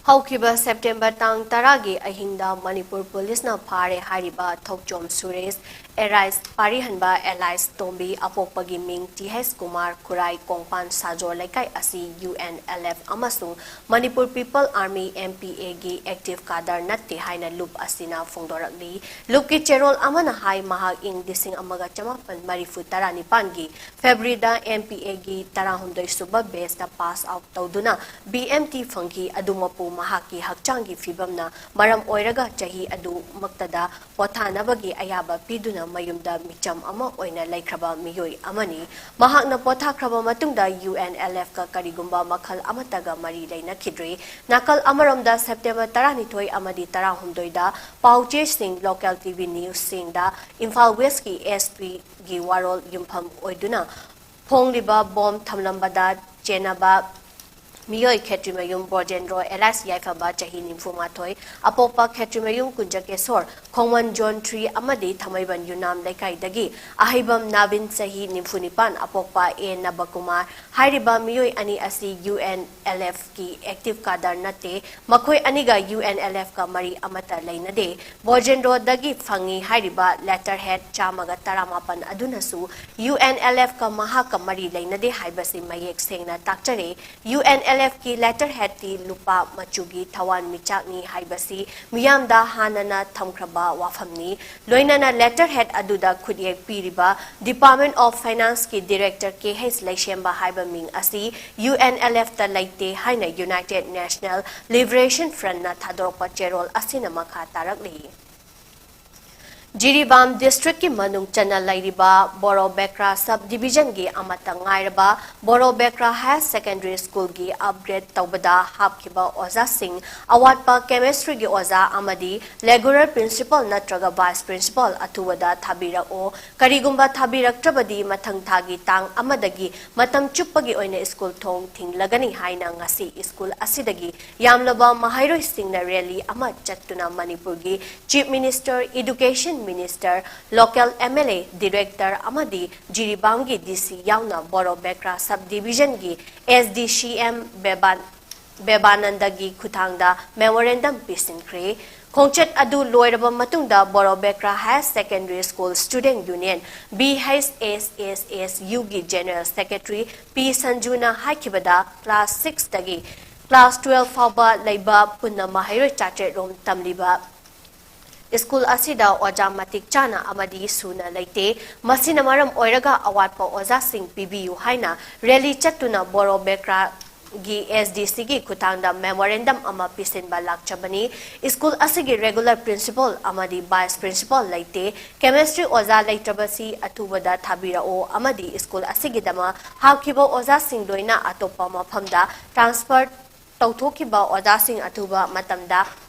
ꯍꯧꯈꯤꯕ ꯁꯦꯞꯇꯦꯝꯕꯔ ꯇꯥꯡ ꯇꯔꯥꯒꯤ ꯑꯍꯤꯡꯗ ꯃꯅꯤꯄꯨꯔ ꯄꯨꯂꯤꯁꯅ ꯐꯥꯔꯦ ꯍꯥꯏꯔꯤꯕ ꯊꯧꯆꯣꯝ ꯁꯨꯔꯦꯁ ꯑꯦꯔꯥꯏꯁ ꯄꯥꯔꯤꯍꯟꯕ ꯑꯦꯂꯥꯏꯁ ꯇꯣꯝꯕꯤ ꯑꯄꯣꯛꯄꯒꯤ ꯃꯤꯡ ꯇꯤ ꯍꯩꯆ ꯀꯨꯃꯥꯔ ꯈꯨꯔꯥꯏ ꯀꯣꯡꯄꯥꯟ ꯁꯥꯖꯣ ꯂꯩꯀꯥꯏ ꯑꯁꯤ ꯌꯨ ꯑꯦꯟ ꯑꯦꯜ ꯑꯦꯐ ꯑꯃꯁꯨꯡ Manipur people army M P ꯑꯦꯒꯤ ꯑꯦꯛꯇꯤꯚ ꯀꯥꯗꯔ ꯅꯠꯇꯦ ꯍꯥꯏꯅ ꯂꯨꯞ ꯑꯁꯤꯅ ꯐꯣꯡꯗꯣꯔꯛꯂꯤ꯫ ꯂꯨꯞꯀꯤ ꯆꯦꯔꯣꯜ ꯑꯃꯅ ꯍꯥꯏ ꯃꯍꯥꯛ ꯏꯪ ꯂꯤꯁꯤꯡ ꯑꯃꯒ ꯆꯃꯥꯄꯟ ꯃꯔꯤꯐꯨ ꯇꯔꯥꯅꯤꯄꯥꯟꯒꯤ ꯐꯦꯕ꯭ꯔꯨꯋꯥꯔꯤꯗ ꯑꯦꯝ ꯄꯤ ꯑꯦꯒꯤ ꯇꯔꯥꯍꯨꯝꯗꯣꯏ ꯁꯨꯕ ꯕꯦꯁꯇ ꯄꯥꯁ ꯑꯥꯎꯠ ꯇꯧꯗꯨꯅ ꯕꯤ ꯑꯦꯝ ꯇꯤ ꯐꯪꯈꯤ꯫ ꯑꯗꯨꯃꯛꯄꯨ ꯃꯍꯥꯛꯀꯤ ꯍꯛꯆꯥꯡꯒꯤ ꯐꯤꯕꯝꯅ ꯃꯔꯝ ꯑꯣꯏꯔꯒ ꯆꯍꯤ ꯑꯗꯨꯃꯛꯇꯗ ꯄꯣꯊꯥꯅꯕꯒꯤ ꯑꯌꯥꯕ ꯄꯤꯗꯨꯅ ꯃꯌꯨꯝꯗ ꯃꯤꯆꯝ ꯑꯃ ꯑꯣꯏꯅ ꯂꯩꯈ꯭ꯔꯕ ꯃꯤꯑꯣꯏ ꯑꯃꯅꯤ꯫ ꯃꯍꯥꯛꯅ ꯄꯣꯊꯥꯈ꯭ꯔꯕ ꯃꯇꯨꯡꯗ ꯌꯨ ꯑꯦꯟ ꯑꯦꯜ ꯑꯦꯐꯀ ꯀꯔꯤꯒꯨꯝꯕ ꯃꯈꯜ ꯑꯃꯠꯇꯒ ꯃꯔꯤ ꯂꯩꯅꯈꯤꯗ꯭ꯔꯤ꯫ ꯅꯥꯀꯜ ꯑꯃꯔꯣꯝꯗ ꯁꯦꯞꯇꯦꯝꯕꯔ ꯇꯔꯥꯅꯤꯊꯣꯏ ꯑꯃꯗꯤ ꯇꯔꯥꯍꯨꯝꯗꯣꯏꯗ ꯄꯥꯎ ꯆꯦꯁꯤꯡ, ꯂꯣꯀꯦꯜ ꯇꯤ ꯚꯤ ꯅ꯭ꯌꯨꯁꯁꯤꯡꯗ ꯏꯝꯐꯥꯜ ꯋꯦꯁꯀꯤ ꯑꯦꯁ ꯄꯤꯒꯤ ꯋꯥꯔꯣꯜ ꯌꯨꯝꯐꯝ ꯑꯣꯏꯗꯨꯅ ꯐꯣꯡꯂꯤꯕ ꯕꯣꯝ ꯊꯝꯂꯝꯕꯗ ꯆꯦꯟꯅꯕ ꯃꯤꯑꯣꯏ ꯈꯦꯇ꯭ꯔꯤꯃꯌꯨꯝ ꯕ꯭ꯔꯣꯖꯦꯟꯗ꯭ꯔꯣ ꯑꯦꯂꯥꯏꯁ ꯌꯥꯏꯐꯕ ꯆꯍꯤ ꯅꯤꯐꯨ ꯃꯥꯊꯣꯏ, ꯑꯄꯣꯛꯄ ꯈꯦꯇ꯭ꯔꯤꯃꯌꯨꯝ ꯀꯨꯟꯖꯀꯦꯁꯣꯔ, ꯈꯣꯡꯃꯟ ꯖꯣꯟ ꯊ꯭ꯔꯤ ꯑꯃꯗꯤ ꯊꯥꯡꯃꯩꯕꯟ ꯌꯨꯅꯥꯝ ꯂꯩꯀꯥꯏꯗꯒꯤ ꯑꯍꯩꯕꯝ ꯅꯥꯕꯤꯟ ꯆꯍꯤ ꯅꯤꯐꯨ ꯅꯤꯄꯥꯟ, ꯑꯄꯣꯛꯄ ꯑꯦ ꯅꯕꯀꯨꯃꯥꯔ ꯍꯥꯏꯔꯤꯕ ꯃꯤꯑꯣꯏ ꯑꯅꯤ ꯑꯁꯤ ꯌꯨ ꯑꯦꯟ ꯑꯦꯜ ꯑꯦꯐꯀꯤ ꯑꯦꯛꯇꯤꯚ ꯀꯥꯗꯔ ꯅꯠꯇꯦ꯫ ꯃꯈꯣꯏ ꯑꯅꯤꯒ ꯌꯨ ꯑꯦꯟ ꯑꯦꯜ ꯑꯦꯐꯀ ꯃꯔꯤ ꯑꯃꯠꯇ ꯂꯩꯅꯗꯦ꯫ ꯕ꯭ꯔꯣꯖꯦꯟꯗ꯭ꯔꯣꯗꯒꯤ ꯐꯪꯉꯤ ꯍꯥꯏꯔꯤꯕ ꯂꯦꯇꯔ ꯍꯦꯗ ꯆꯥꯝꯃꯒ ꯇꯔꯥꯃꯥꯄꯟ ꯑꯗꯨꯅꯁꯨ ꯌꯨ ꯑꯦꯟ ꯑꯦꯜ ꯑꯦꯐꯀ ꯃꯍꯥꯛꯀ ꯃꯔꯤ ꯂꯩꯅꯗꯦ ꯍꯥꯏꯕꯁꯤ ꯃꯌꯦꯛ ꯁꯦꯡꯅ ꯇꯥꯛꯆꯔꯦ꯫ ꯌꯨ ꯑꯦꯟ ꯑꯦꯜ ꯑꯦꯐꯀꯤ ꯂꯦꯇꯔ ꯍꯦꯗꯇꯤ ꯂꯨꯄꯥ ꯃꯆꯨꯒꯤ ꯊꯋꯥꯟꯃꯤꯆꯥꯛꯅꯤ ꯍꯥꯏꯕꯁꯤ ꯃꯤꯌꯥꯝꯗ ꯍꯥꯟꯅꯅ ꯊꯝꯈ꯭ꯔꯕ ꯋꯥꯐꯝꯅꯤ꯫ ꯂꯣꯏꯅꯅ ꯂꯦꯇꯔ ꯍꯦꯗ ꯑꯗꯨꯗ ꯈꯨꯠꯌꯦꯛ ꯄꯤꯔꯤꯕ ꯗꯤꯄꯥꯔꯠꯃꯦꯟ ꯑꯣꯐ ꯐꯥꯏꯅꯥꯟꯁꯀꯤ ꯗꯤꯔꯦꯛꯇꯔ ꯀꯦ ꯍꯩꯆ ꯂꯩꯁꯦꯝꯕ ꯍꯥꯏꯕ ꯃꯤꯡ ꯑꯁꯤ ꯌꯨ ꯑꯦꯟ ꯑꯦꯜ ꯑꯦꯐꯇ ꯂꯩꯇꯦ ꯍꯥꯏꯅ ꯌꯨꯅꯥꯏꯇꯦꯗ ꯅꯦꯁꯅꯦꯜ ꯂꯤꯕꯔꯦꯁꯟ ꯐ꯭ꯔꯟꯠꯅ ꯊꯥꯗꯣꯔꯛꯄ ꯆꯦꯔꯣꯜ ꯑꯁꯤꯅ ꯃꯈꯥ ꯇꯥꯔꯛꯂꯤ꯫ ꯖꯤꯔꯤꯕꯥꯝ ꯗꯤꯁꯇ꯭ꯔꯤꯛꯀꯤ ꯃꯅꯨꯡ ꯆꯟꯅ ꯂꯩꯔꯤꯕ ꯕꯣꯔꯣꯕꯦꯀ꯭ꯔꯥ ꯁꯕ ꯗꯤꯕꯤꯖꯟꯒꯤ ꯑꯃꯠꯇ ꯉꯥꯏꯔꯕ ꯕꯣꯔꯣꯕꯦꯀ꯭ꯔꯥ ꯍꯥꯌꯔ ꯁꯦꯀꯦꯟꯗꯔꯤ ꯁ꯭ꯀꯨꯜꯒꯤ ꯑꯞꯒ꯭ꯔꯦꯗ ꯇꯧꯕꯗ ꯍꯥꯞꯈꯤꯕ ꯑꯣꯖꯥꯁꯤꯡ, ꯑꯋꯥꯠꯄ ꯀꯦꯃꯤꯁꯇ꯭ꯔꯤꯒꯤ ꯑꯣꯖꯥ ꯑꯃꯗꯤ ꯔꯦꯒꯨꯂꯔ ꯄ꯭ꯔꯤꯟꯁꯤꯄꯜ ꯅꯠꯇ꯭ꯔꯒ ꯚꯥꯏꯁ ꯄ꯭ꯔꯤꯟꯁꯤꯄꯜ ꯑꯊꯨꯕꯗ ꯊꯥꯕꯤꯔꯛꯑꯣ꯫ ꯀꯔꯤꯒꯨꯝꯕ ꯊꯥꯕꯤꯔꯛꯇ꯭ꯔꯕꯗꯤ ꯃꯊꯪ ꯊꯥꯒꯤ ꯇꯥꯡ ꯑꯃꯗꯒꯤ ꯃꯇꯝ ꯆꯨꯞꯄꯒꯤ ꯑꯣꯏꯅ ꯁ꯭ꯀꯨꯜ ꯊꯣꯡ ꯊꯤꯡꯂꯒꯅꯤ ꯍꯥꯏꯅ ꯉꯁꯤ ꯁ꯭ꯀꯨꯜ ꯑꯁꯤꯗꯒꯤ ꯌꯥꯝꯂꯕ ꯃꯍꯩꯔꯣꯏꯁꯤꯡꯅ ꯔꯦꯂꯤ ꯑꯃ ꯆꯠꯇꯨꯅ ꯃꯅꯤꯄꯨꯔꯒꯤ chief minister, education minister, local M L A, director ꯑꯃꯗꯤ ꯖꯤꯔꯤꯕꯥꯝꯒꯤ ꯗꯤ ꯁꯤ ꯌꯥꯎꯅ ꯕꯣꯔꯣꯕꯦꯀ꯭ꯔꯥ ꯁꯕ ꯗꯤꯕꯤꯖꯟꯒꯤ ꯑꯦꯁ ꯗꯤ ꯁꯤ ꯑꯦꯝ ꯕꯦꯕꯥꯟ-, ꯕꯦꯕꯥꯅꯟꯗꯒꯤ ꯈꯨꯠꯊꯥꯡꯗ ꯃꯦꯃꯣꯔꯦꯟꯗꯝ ꯄꯤꯁꯤꯟꯈ꯭ꯔꯦ꯫ ꯈꯣꯡꯆꯠ ꯑꯗꯨ ꯂꯣꯏꯔꯕ ꯃꯇꯨꯡꯗ ꯕꯣꯔꯣꯕꯦꯀ꯭ꯔꯥ ꯍꯥꯌꯔ secondary school student union, B H S S ꯑꯦꯁ ꯌꯨꯒꯤ ꯖꯦꯅꯔꯦꯜ ꯁꯦꯀ꯭ꯔꯦꯇꯔꯤ ꯄꯤ ꯁꯟꯖꯨꯅ ꯍꯥꯏꯈꯤꯕꯗ, ꯀ꯭ꯂꯥꯁ ꯁꯤꯛꯁꯇꯒꯤ ꯀ꯭ꯂꯥꯁ ꯇꯨꯋꯦꯜꯐ ꯐꯥꯎꯕ ꯂꯩꯕ ꯄꯨꯟꯅ ꯃꯍꯩꯔꯣꯏ ꯆꯥꯇ꯭ꯔꯦꯠ ꯔꯣꯝ ꯇꯝꯂꯤꯕ ꯁ꯭ꯀꯨꯜ ꯑꯁꯤꯗ ꯑꯣꯖꯥ ꯃꯇꯤꯛ ꯆꯥꯅ ꯑꯃꯗꯤ ꯁꯨꯅ ꯂꯩꯇꯦ꯫ ꯃꯁꯤꯅ ꯃꯔꯝ ꯑꯣꯏꯔꯒ ꯑꯋꯥꯠꯄ ꯑꯣꯖꯥꯁꯤꯡ ꯄꯤꯕꯤꯌꯨ ꯍꯥꯏꯅ ꯔꯦꯂꯤ ꯆꯠꯇꯨꯅ ꯕꯣꯔꯣꯕꯦꯀ꯭ꯔꯥꯒꯤ ꯑꯦꯁ ꯗꯤ ꯁꯤꯒꯤ ꯈꯨꯠꯊꯥꯡꯗ ꯃꯦꯃꯣꯔꯦꯟꯗꯝ ꯑꯃ ꯄꯤꯁꯤꯟꯕ ꯂꯥꯛꯆꯕꯅꯤ꯫ ꯁ꯭ꯀꯨꯜ ꯑꯁꯤꯒꯤ ꯔꯦꯒꯨꯂꯔ ꯄ꯭ꯔꯤꯟꯁꯤꯄꯜ ꯑꯃꯗꯤ ꯚꯥꯏꯁ ꯄ꯭ꯔꯤꯟꯁꯤꯄꯜ ꯂꯩꯇꯦ꯫ ꯀꯦꯃꯤꯁꯇ꯭ꯔꯤ ꯑꯣꯖꯥ ꯂꯩꯇ꯭ꯔꯕꯁꯤ ꯑꯊꯨꯕꯗ ꯊꯥꯕꯤꯔꯛꯑꯣ ꯑꯃꯗꯤ ꯁ꯭ꯀꯨꯜ ꯑꯁꯤꯒꯤꯗꯃꯛ ꯍꯥꯞꯈꯤꯕ ꯑꯣꯖꯥꯁꯤꯡ ꯂꯣꯏꯅ ꯑꯇꯣꯞꯄ ꯃꯐꯝꯗ ꯇ꯭ꯔꯥꯟꯁꯐꯔ ꯇꯧꯊꯣꯛꯈꯤꯕ ꯑꯣꯖꯥꯁꯤꯡ ꯑꯊꯨꯕ ꯃꯇꯝꯗ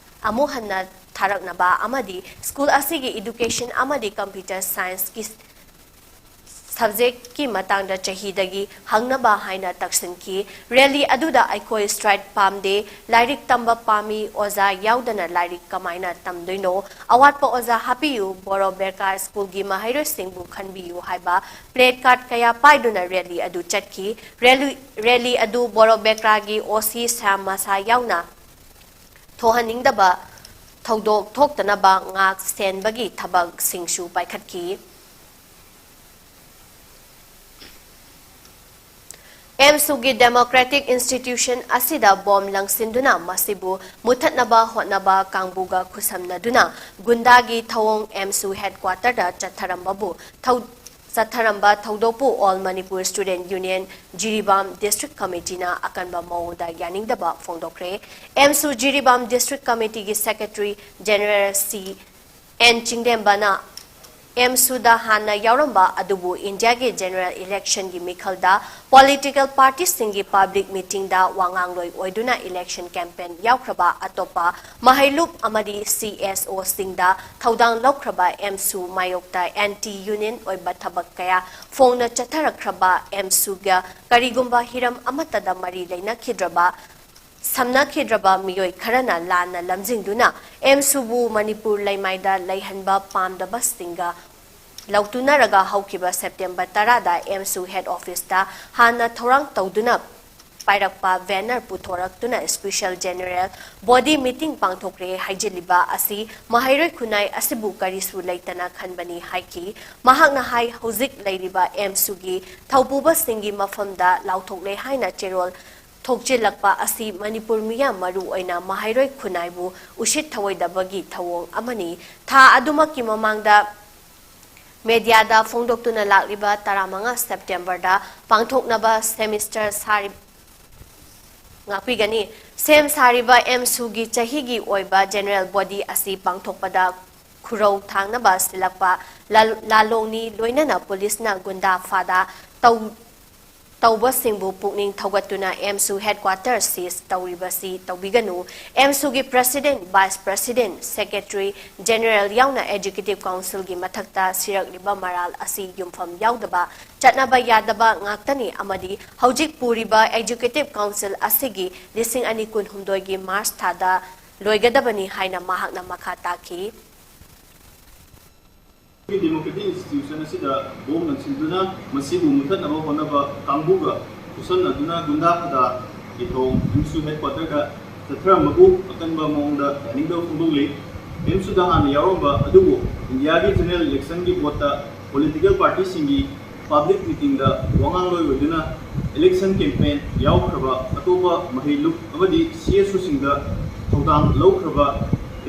ꯑꯃꯨꯛ ꯍꯟꯅ ꯊꯥꯔꯛꯅꯕ ꯑꯃꯗꯤ ꯁ꯭ꯀꯨꯜ ꯑꯁꯤꯒꯤ ꯏꯗꯨꯀꯦꯁꯟ ꯑꯃꯗꯤ ꯀꯝꯄ꯭ꯌꯨꯇꯔ ꯁꯥꯏꯟꯁꯀꯤ ꯁꯕꯖꯦꯛꯀꯤ ꯃꯇꯥꯡꯗ ꯆꯍꯤꯗꯒꯤ ꯍꯪꯅꯕ ꯍꯥꯏꯅ ꯇꯛꯁꯤꯟꯈꯤ꯫ ꯔꯦꯂꯤ ꯑꯗꯨꯗ "ꯑꯩꯈꯣꯏ ꯁ꯭ꯇ꯭ꯔꯥꯏꯛ ꯄꯥꯝꯗꯦ, ꯂꯥꯏꯔꯤꯛ ꯇꯝꯕ ꯄꯥꯝꯃꯤ, ꯑꯣꯖꯥ ꯌꯥꯎꯗꯅ ꯂꯥꯏꯔꯤꯛ ꯀꯃꯥꯏꯅ ꯇꯝꯗꯣꯏꯅꯣ? ꯑꯋꯥꯠꯄ ꯑꯣꯖꯥ ꯍꯥꯞꯄꯤꯌꯨ, ꯕꯣꯔꯣꯕꯦꯀ꯭ꯔꯥ ꯁ꯭ꯀꯨꯜꯒꯤ ꯃꯍꯩꯔꯣꯏꯁꯤꯡꯕꯨ ꯈꯟꯕꯤꯌꯨ" ꯍꯥꯏꯕ ꯄ꯭ꯂꯦ ꯀꯥꯔꯗ ꯀꯌꯥ ꯄꯥꯏꯗꯨꯅ ꯔꯦꯂꯤ ꯑꯗꯨ ꯆꯠꯈꯤ꯫ ꯔꯦꯂꯤ, ꯔꯦꯂꯤ ꯑꯗꯨ ꯕꯣꯔꯣꯕꯦꯀ꯭ꯔꯥꯒꯤ ꯑꯣ ꯁꯤ ꯁ꯭ꯌꯥꯝ ꯃꯁꯥ ꯌꯥꯎꯅ ꯊꯣꯛꯍꯟꯅꯤꯡꯗꯕ ꯊꯧꯗꯣꯛ ꯊꯣꯛꯇꯅꯕ ꯉꯥꯛ ꯁꯦꯟꯕꯒꯤ ꯊꯕꯛꯁꯤꯡꯁꯨ ꯄꯥꯏꯈꯠꯈꯤ꯫ ꯑꯦꯝꯁꯨꯒꯤ ꯗꯦꯃꯣꯀ꯭ꯔꯦꯇꯤꯛ ꯏꯟꯁꯇꯤꯇ꯭ꯌꯨꯁꯟ ꯑꯁꯤꯗ ꯕꯣꯝ ꯂꯪꯁꯤꯟꯗꯨꯅ ꯃꯁꯤꯕꯨ ꯃꯨꯊꯠꯅꯕ ꯍꯣꯠꯅꯕ ꯀꯥꯡꯕꯨꯒ ꯈꯨꯠꯁꯝꯅꯗꯨꯅ ꯒꯨꯟꯗꯥꯒꯤ ꯊꯧꯑꯣꯡ ꯑꯦꯝꯁꯨ ꯍꯦꯗꯀ꯭ꯋꯥꯇꯔꯗ ꯆꯠꯊꯔꯝꯕꯕꯨ ꯊꯧ-, ꯆꯠꯊꯔꯝꯕ ꯊꯧꯗꯣꯛꯄꯨ all Manipur student union Jiribam district ꯀꯃꯤꯇꯤꯅ ꯑꯀꯟꯕ ꯃꯑꯣꯡꯗ ꯌꯥꯅꯤꯡꯗꯕ ꯐꯣꯡꯗꯣꯛꯈ꯭ꯔꯦ꯫ ꯑꯦꯝꯁꯨ ꯖꯤꯔꯤꯕꯥꯝ ꯗꯤꯁꯇ꯭ꯔꯤꯛ ꯀꯃꯤꯇꯤꯒꯤ ꯁꯦꯀ꯭ꯔꯦꯇꯔꯤ ꯖꯦꯅꯔꯦꯜ ꯁꯤ ꯑꯦꯟ ꯆꯤꯡꯂꯦꯝꯕꯅ ꯑꯦꯝꯁꯨꯗ ꯍꯥꯟꯅ ꯌꯥꯎꯔꯝꯕ ꯑꯗꯨꯕꯨ ꯏꯟꯗꯤꯌꯥꯒꯤ ꯖꯦꯅꯔꯦꯜ ꯏꯂꯦꯛꯁꯟꯒꯤ ꯃꯤꯈꯜꯗ ꯄꯣꯂꯤꯇꯤꯀꯦꯜ ꯄꯥꯔꯇꯤꯁꯤꯡꯒꯤ ꯄꯕ꯭ꯂꯤꯛ ꯃꯤꯇꯤꯡꯗ ꯋꯥꯉꯥꯡꯂꯣꯏ ꯑꯣꯏꯗꯨꯅ ꯏꯂꯦꯛꯁꯟ ꯀꯦꯝꯄꯦꯟ ꯌꯥꯎꯈ꯭ꯔꯕ ꯑꯇꯣꯞꯄ ꯃꯍꯩꯂꯨꯞ ꯑꯃꯗꯤ ꯁꯤ ꯑꯦꯁ ꯑꯣꯁꯤꯡꯗ ꯊꯧꯗꯥꯡ ꯂꯧꯈ꯭ꯔꯕ ꯑꯦꯝꯁꯨ ꯃꯥꯌꯣꯛꯇ ꯑꯦꯟꯇꯤ ꯌꯨꯅꯤꯌꯟ ꯑꯣꯏꯕ ꯊꯕꯛ ꯀꯌꯥ ꯐꯣꯡꯅ ꯆꯠꯊꯔꯛꯈ꯭ꯔꯕ ꯑꯦꯝꯁꯨꯒ ꯀꯔꯤꯒꯨꯝꯕ ꯍꯤꯔꯝ ꯑꯃꯠꯇꯗ ꯃꯔꯤ ꯂꯩꯅꯈꯤꯗ꯭ꯔꯕ ꯁꯝꯅꯈꯤꯗ꯭ꯔꯕ ꯃꯤꯑꯣꯏ ꯈꯔꯅ ꯂꯥꯟꯅ ꯂꯝꯖꯤꯡꯗꯨꯅ ꯑꯦꯝꯁꯨꯕꯨ ꯃꯅꯤꯄꯨꯔ ꯂꯩꯃꯥꯏꯗ ꯂꯩꯍꯟꯕ ꯄꯥꯝꯗꯕꯁꯤꯡꯒ ꯂꯧꯇꯨꯅꯔꯒ ꯍꯧꯈꯤꯕ ꯁꯦꯞꯇꯦꯝꯕꯔ ꯇꯔꯥꯗ ꯑꯦꯝꯁꯨ ꯍꯦꯗ ꯑꯣꯐꯤꯁꯇ ꯍꯥꯟꯅ ꯊꯧꯔꯥꯡ ꯇꯧꯗꯨꯅ ꯄꯥꯏꯔꯛꯄ ꯕꯦꯅꯔ ꯄꯨꯊꯣꯔꯛꯇꯨꯅ ꯏꯁꯄꯤꯁꯦꯜ ꯖꯦꯅꯔꯦꯜ ꯕꯣꯗꯤ ꯃꯤꯇꯤꯡ ꯄꯥꯡꯊꯣꯛꯂꯦ ꯍꯥꯏꯖꯤꯜꯂꯤꯕ ꯑꯁꯤ ꯃꯍꯩꯔꯣꯏ ꯈꯨꯟꯅꯥꯏ ꯑꯁꯤꯕꯨ ꯀꯔꯤꯁꯨ ꯂꯩꯇꯅ ꯈꯟꯕꯅꯤ ꯍꯥꯏꯈꯤ꯫ ꯃꯍꯥꯛꯅ ꯍꯥꯏ, ꯍꯧꯖꯤꯛ ꯂꯩꯔꯤꯕ ꯑꯦꯝꯁꯨꯒꯤ ꯊꯧꯄꯨꯕꯁꯤꯡꯒꯤ ꯃꯐꯝꯗ ꯂꯥꯎꯊꯣꯛꯂꯦ ꯍꯥꯏꯅ ꯆꯦꯔꯣꯜ ꯊꯣꯛꯆꯤꯜꯂꯛꯄ ꯑꯁꯤ ꯃꯅꯤꯄꯨꯔ ꯃꯤꯌꯥꯝ, ꯃꯔꯨ ꯑꯣꯏꯅ ꯃꯍꯩꯔꯣꯏ ꯈꯨꯟꯅꯥꯏꯕꯨ ꯎꯁꯤꯠ ꯊꯑꯣꯏꯗꯕꯒꯤ ꯊꯧꯑꯣꯡ ꯑꯃꯅꯤ꯫ ꯊꯥ ꯑꯗꯨꯃꯛꯀꯤ ꯃꯃꯥꯡꯗ ꯃꯦꯗꯤꯌꯥꯗ ꯐꯣꯡꯗꯣꯛꯇꯨꯅ ꯂꯥꯛꯂꯤꯕ ꯇꯔꯥꯃꯉꯥ ꯁꯦꯞꯇꯦꯝꯕꯔꯗ ꯄꯥꯡꯊꯣꯛꯅꯕ ꯁꯦꯃꯤꯁꯇꯔ ꯁꯥꯔꯤ-, ꯉꯥꯛꯄꯤꯒꯅꯤ꯫ ꯁꯦꯝ ꯁꯥꯔꯤꯕ ꯑꯦꯝꯁꯨꯒꯤ ꯆꯍꯤꯒꯤ ꯑꯣꯏꯕ ꯖꯦꯅꯔꯦꯜ ꯕꯣꯗꯤ ꯑꯁꯤ ꯄꯥꯡꯊꯣꯛꯄꯗ ꯈꯨꯔꯧ ꯊꯥꯡꯅꯕ ꯁꯤꯜꯂꯛꯄ ꯂꯥ-, ꯂꯥꯂꯣꯡꯅꯤ ꯂꯣꯏꯅꯅ ꯄꯨꯂꯤꯁꯅ ꯒꯨꯟꯗꯥ ꯐꯥꯗꯥ ꯇꯧ-, ꯇꯧꯕꯁꯤꯡꯕꯨ ꯄꯨꯛꯅꯤꯡ ꯊꯧꯒꯠꯇꯨꯅ ꯑꯦꯝꯁꯨ ꯍꯦꯗꯀ꯭ꯋꯥꯇꯔ ꯁꯤꯖ ꯇꯧꯔꯤꯕꯁꯤ ꯇꯧꯕꯤꯒꯅꯨ꯫ ꯑꯦꯝꯁꯨꯒꯤ president, vice president, secretary general ꯌꯥꯎꯅ ꯑꯦꯛꯖꯤꯀ꯭ꯌꯨꯇꯤꯚ ꯀꯥꯎꯟꯁꯤꯜꯒꯤ ꯃꯊꯛꯇ ꯁꯤꯔꯛꯂꯤꯕ ꯃꯔꯥꯜ ꯑꯁꯤ ꯌꯨꯝꯐꯝ ꯌꯥꯎꯗꯕ, ꯆꯠꯅꯕ ꯌꯥꯗꯕ ꯉꯥꯛꯇꯅꯤ ꯑꯃꯗꯤ ꯍꯧꯖꯤꯛ ꯄꯨꯔꯤꯕ ꯑꯦꯛꯖꯤꯀ꯭ꯌꯨꯇꯤꯚ ꯀꯥꯎꯟꯁꯤꯜ ꯑꯁꯤꯒꯤ ꯂꯤꯁꯤꯡ ꯑꯅꯤ ꯀꯨꯟꯍꯨꯝꯗꯣꯏꯒꯤ ꯃꯥꯔꯆ ꯊꯥꯗ ꯂꯣꯏꯒꯗꯕꯅꯤ ꯍꯥꯏꯅ ꯃꯍꯥꯛꯅ ꯃꯈꯥ ꯇꯥꯈꯤ꯫ ꯗꯦꯃꯣꯀ꯭ꯔꯦꯇꯤꯛ ꯏꯟꯁꯇꯤꯇ꯭ꯌꯨꯁꯟ ꯑꯁꯤꯗ ꯕꯣꯝ ꯂꯪꯁꯤꯟꯗꯨꯅ ꯃꯁꯤꯕꯨ ꯃꯨꯊꯠꯅꯕ ꯍꯣꯠꯅꯕ ꯀꯥꯡꯕꯨꯒ ꯈꯨꯠꯁꯝꯅꯗꯨꯅ ꯒꯨꯟꯗꯥ ꯐꯗꯥꯒꯤ ꯊꯧꯑꯣꯡ ꯑꯦꯝꯁꯨ ꯍꯦꯗꯀ꯭ꯋꯥꯇꯔꯗ ꯆꯠꯊꯔꯝꯕꯕꯨ ꯑꯀꯟꯕ ꯃꯑꯣꯡꯗ ꯌꯥꯅꯤꯡꯗꯕ ꯐꯣꯡꯗꯣꯛꯂꯤ꯫ ꯑꯦꯝꯁꯨꯗ ꯍꯥꯟꯅ ꯌꯥꯎꯔꯝꯕ ꯑꯗꯨꯕꯨ ꯏꯟꯗꯤꯌꯥꯒꯤ ꯖꯦꯅꯔꯦꯜ ꯏꯂꯦꯛꯁꯟꯒꯤ ꯚꯣꯠꯇ ꯄꯣꯂꯤꯇꯤꯀꯦꯜ ꯄꯥꯔꯇꯤꯁꯤꯡꯒꯤ ꯄꯕ꯭ꯂꯤꯛ ꯃꯤꯇꯤꯡꯗ ꯋꯥꯉꯥꯡꯂꯣꯏ ꯑꯣꯏꯗꯨꯅ ꯏꯂꯦꯛꯁꯟ ꯀꯦꯝꯄꯦꯟ ꯌꯥꯎꯈ꯭ꯔꯕ ꯑꯇꯣꯞꯄ ꯃꯍꯩꯂꯨꯞ ꯑꯃꯗꯤ ꯁꯤ ꯑꯦꯁ ꯑꯣꯁꯤꯡꯗ ꯊꯧꯗꯥꯡ ꯂꯧꯈ꯭ꯔꯕ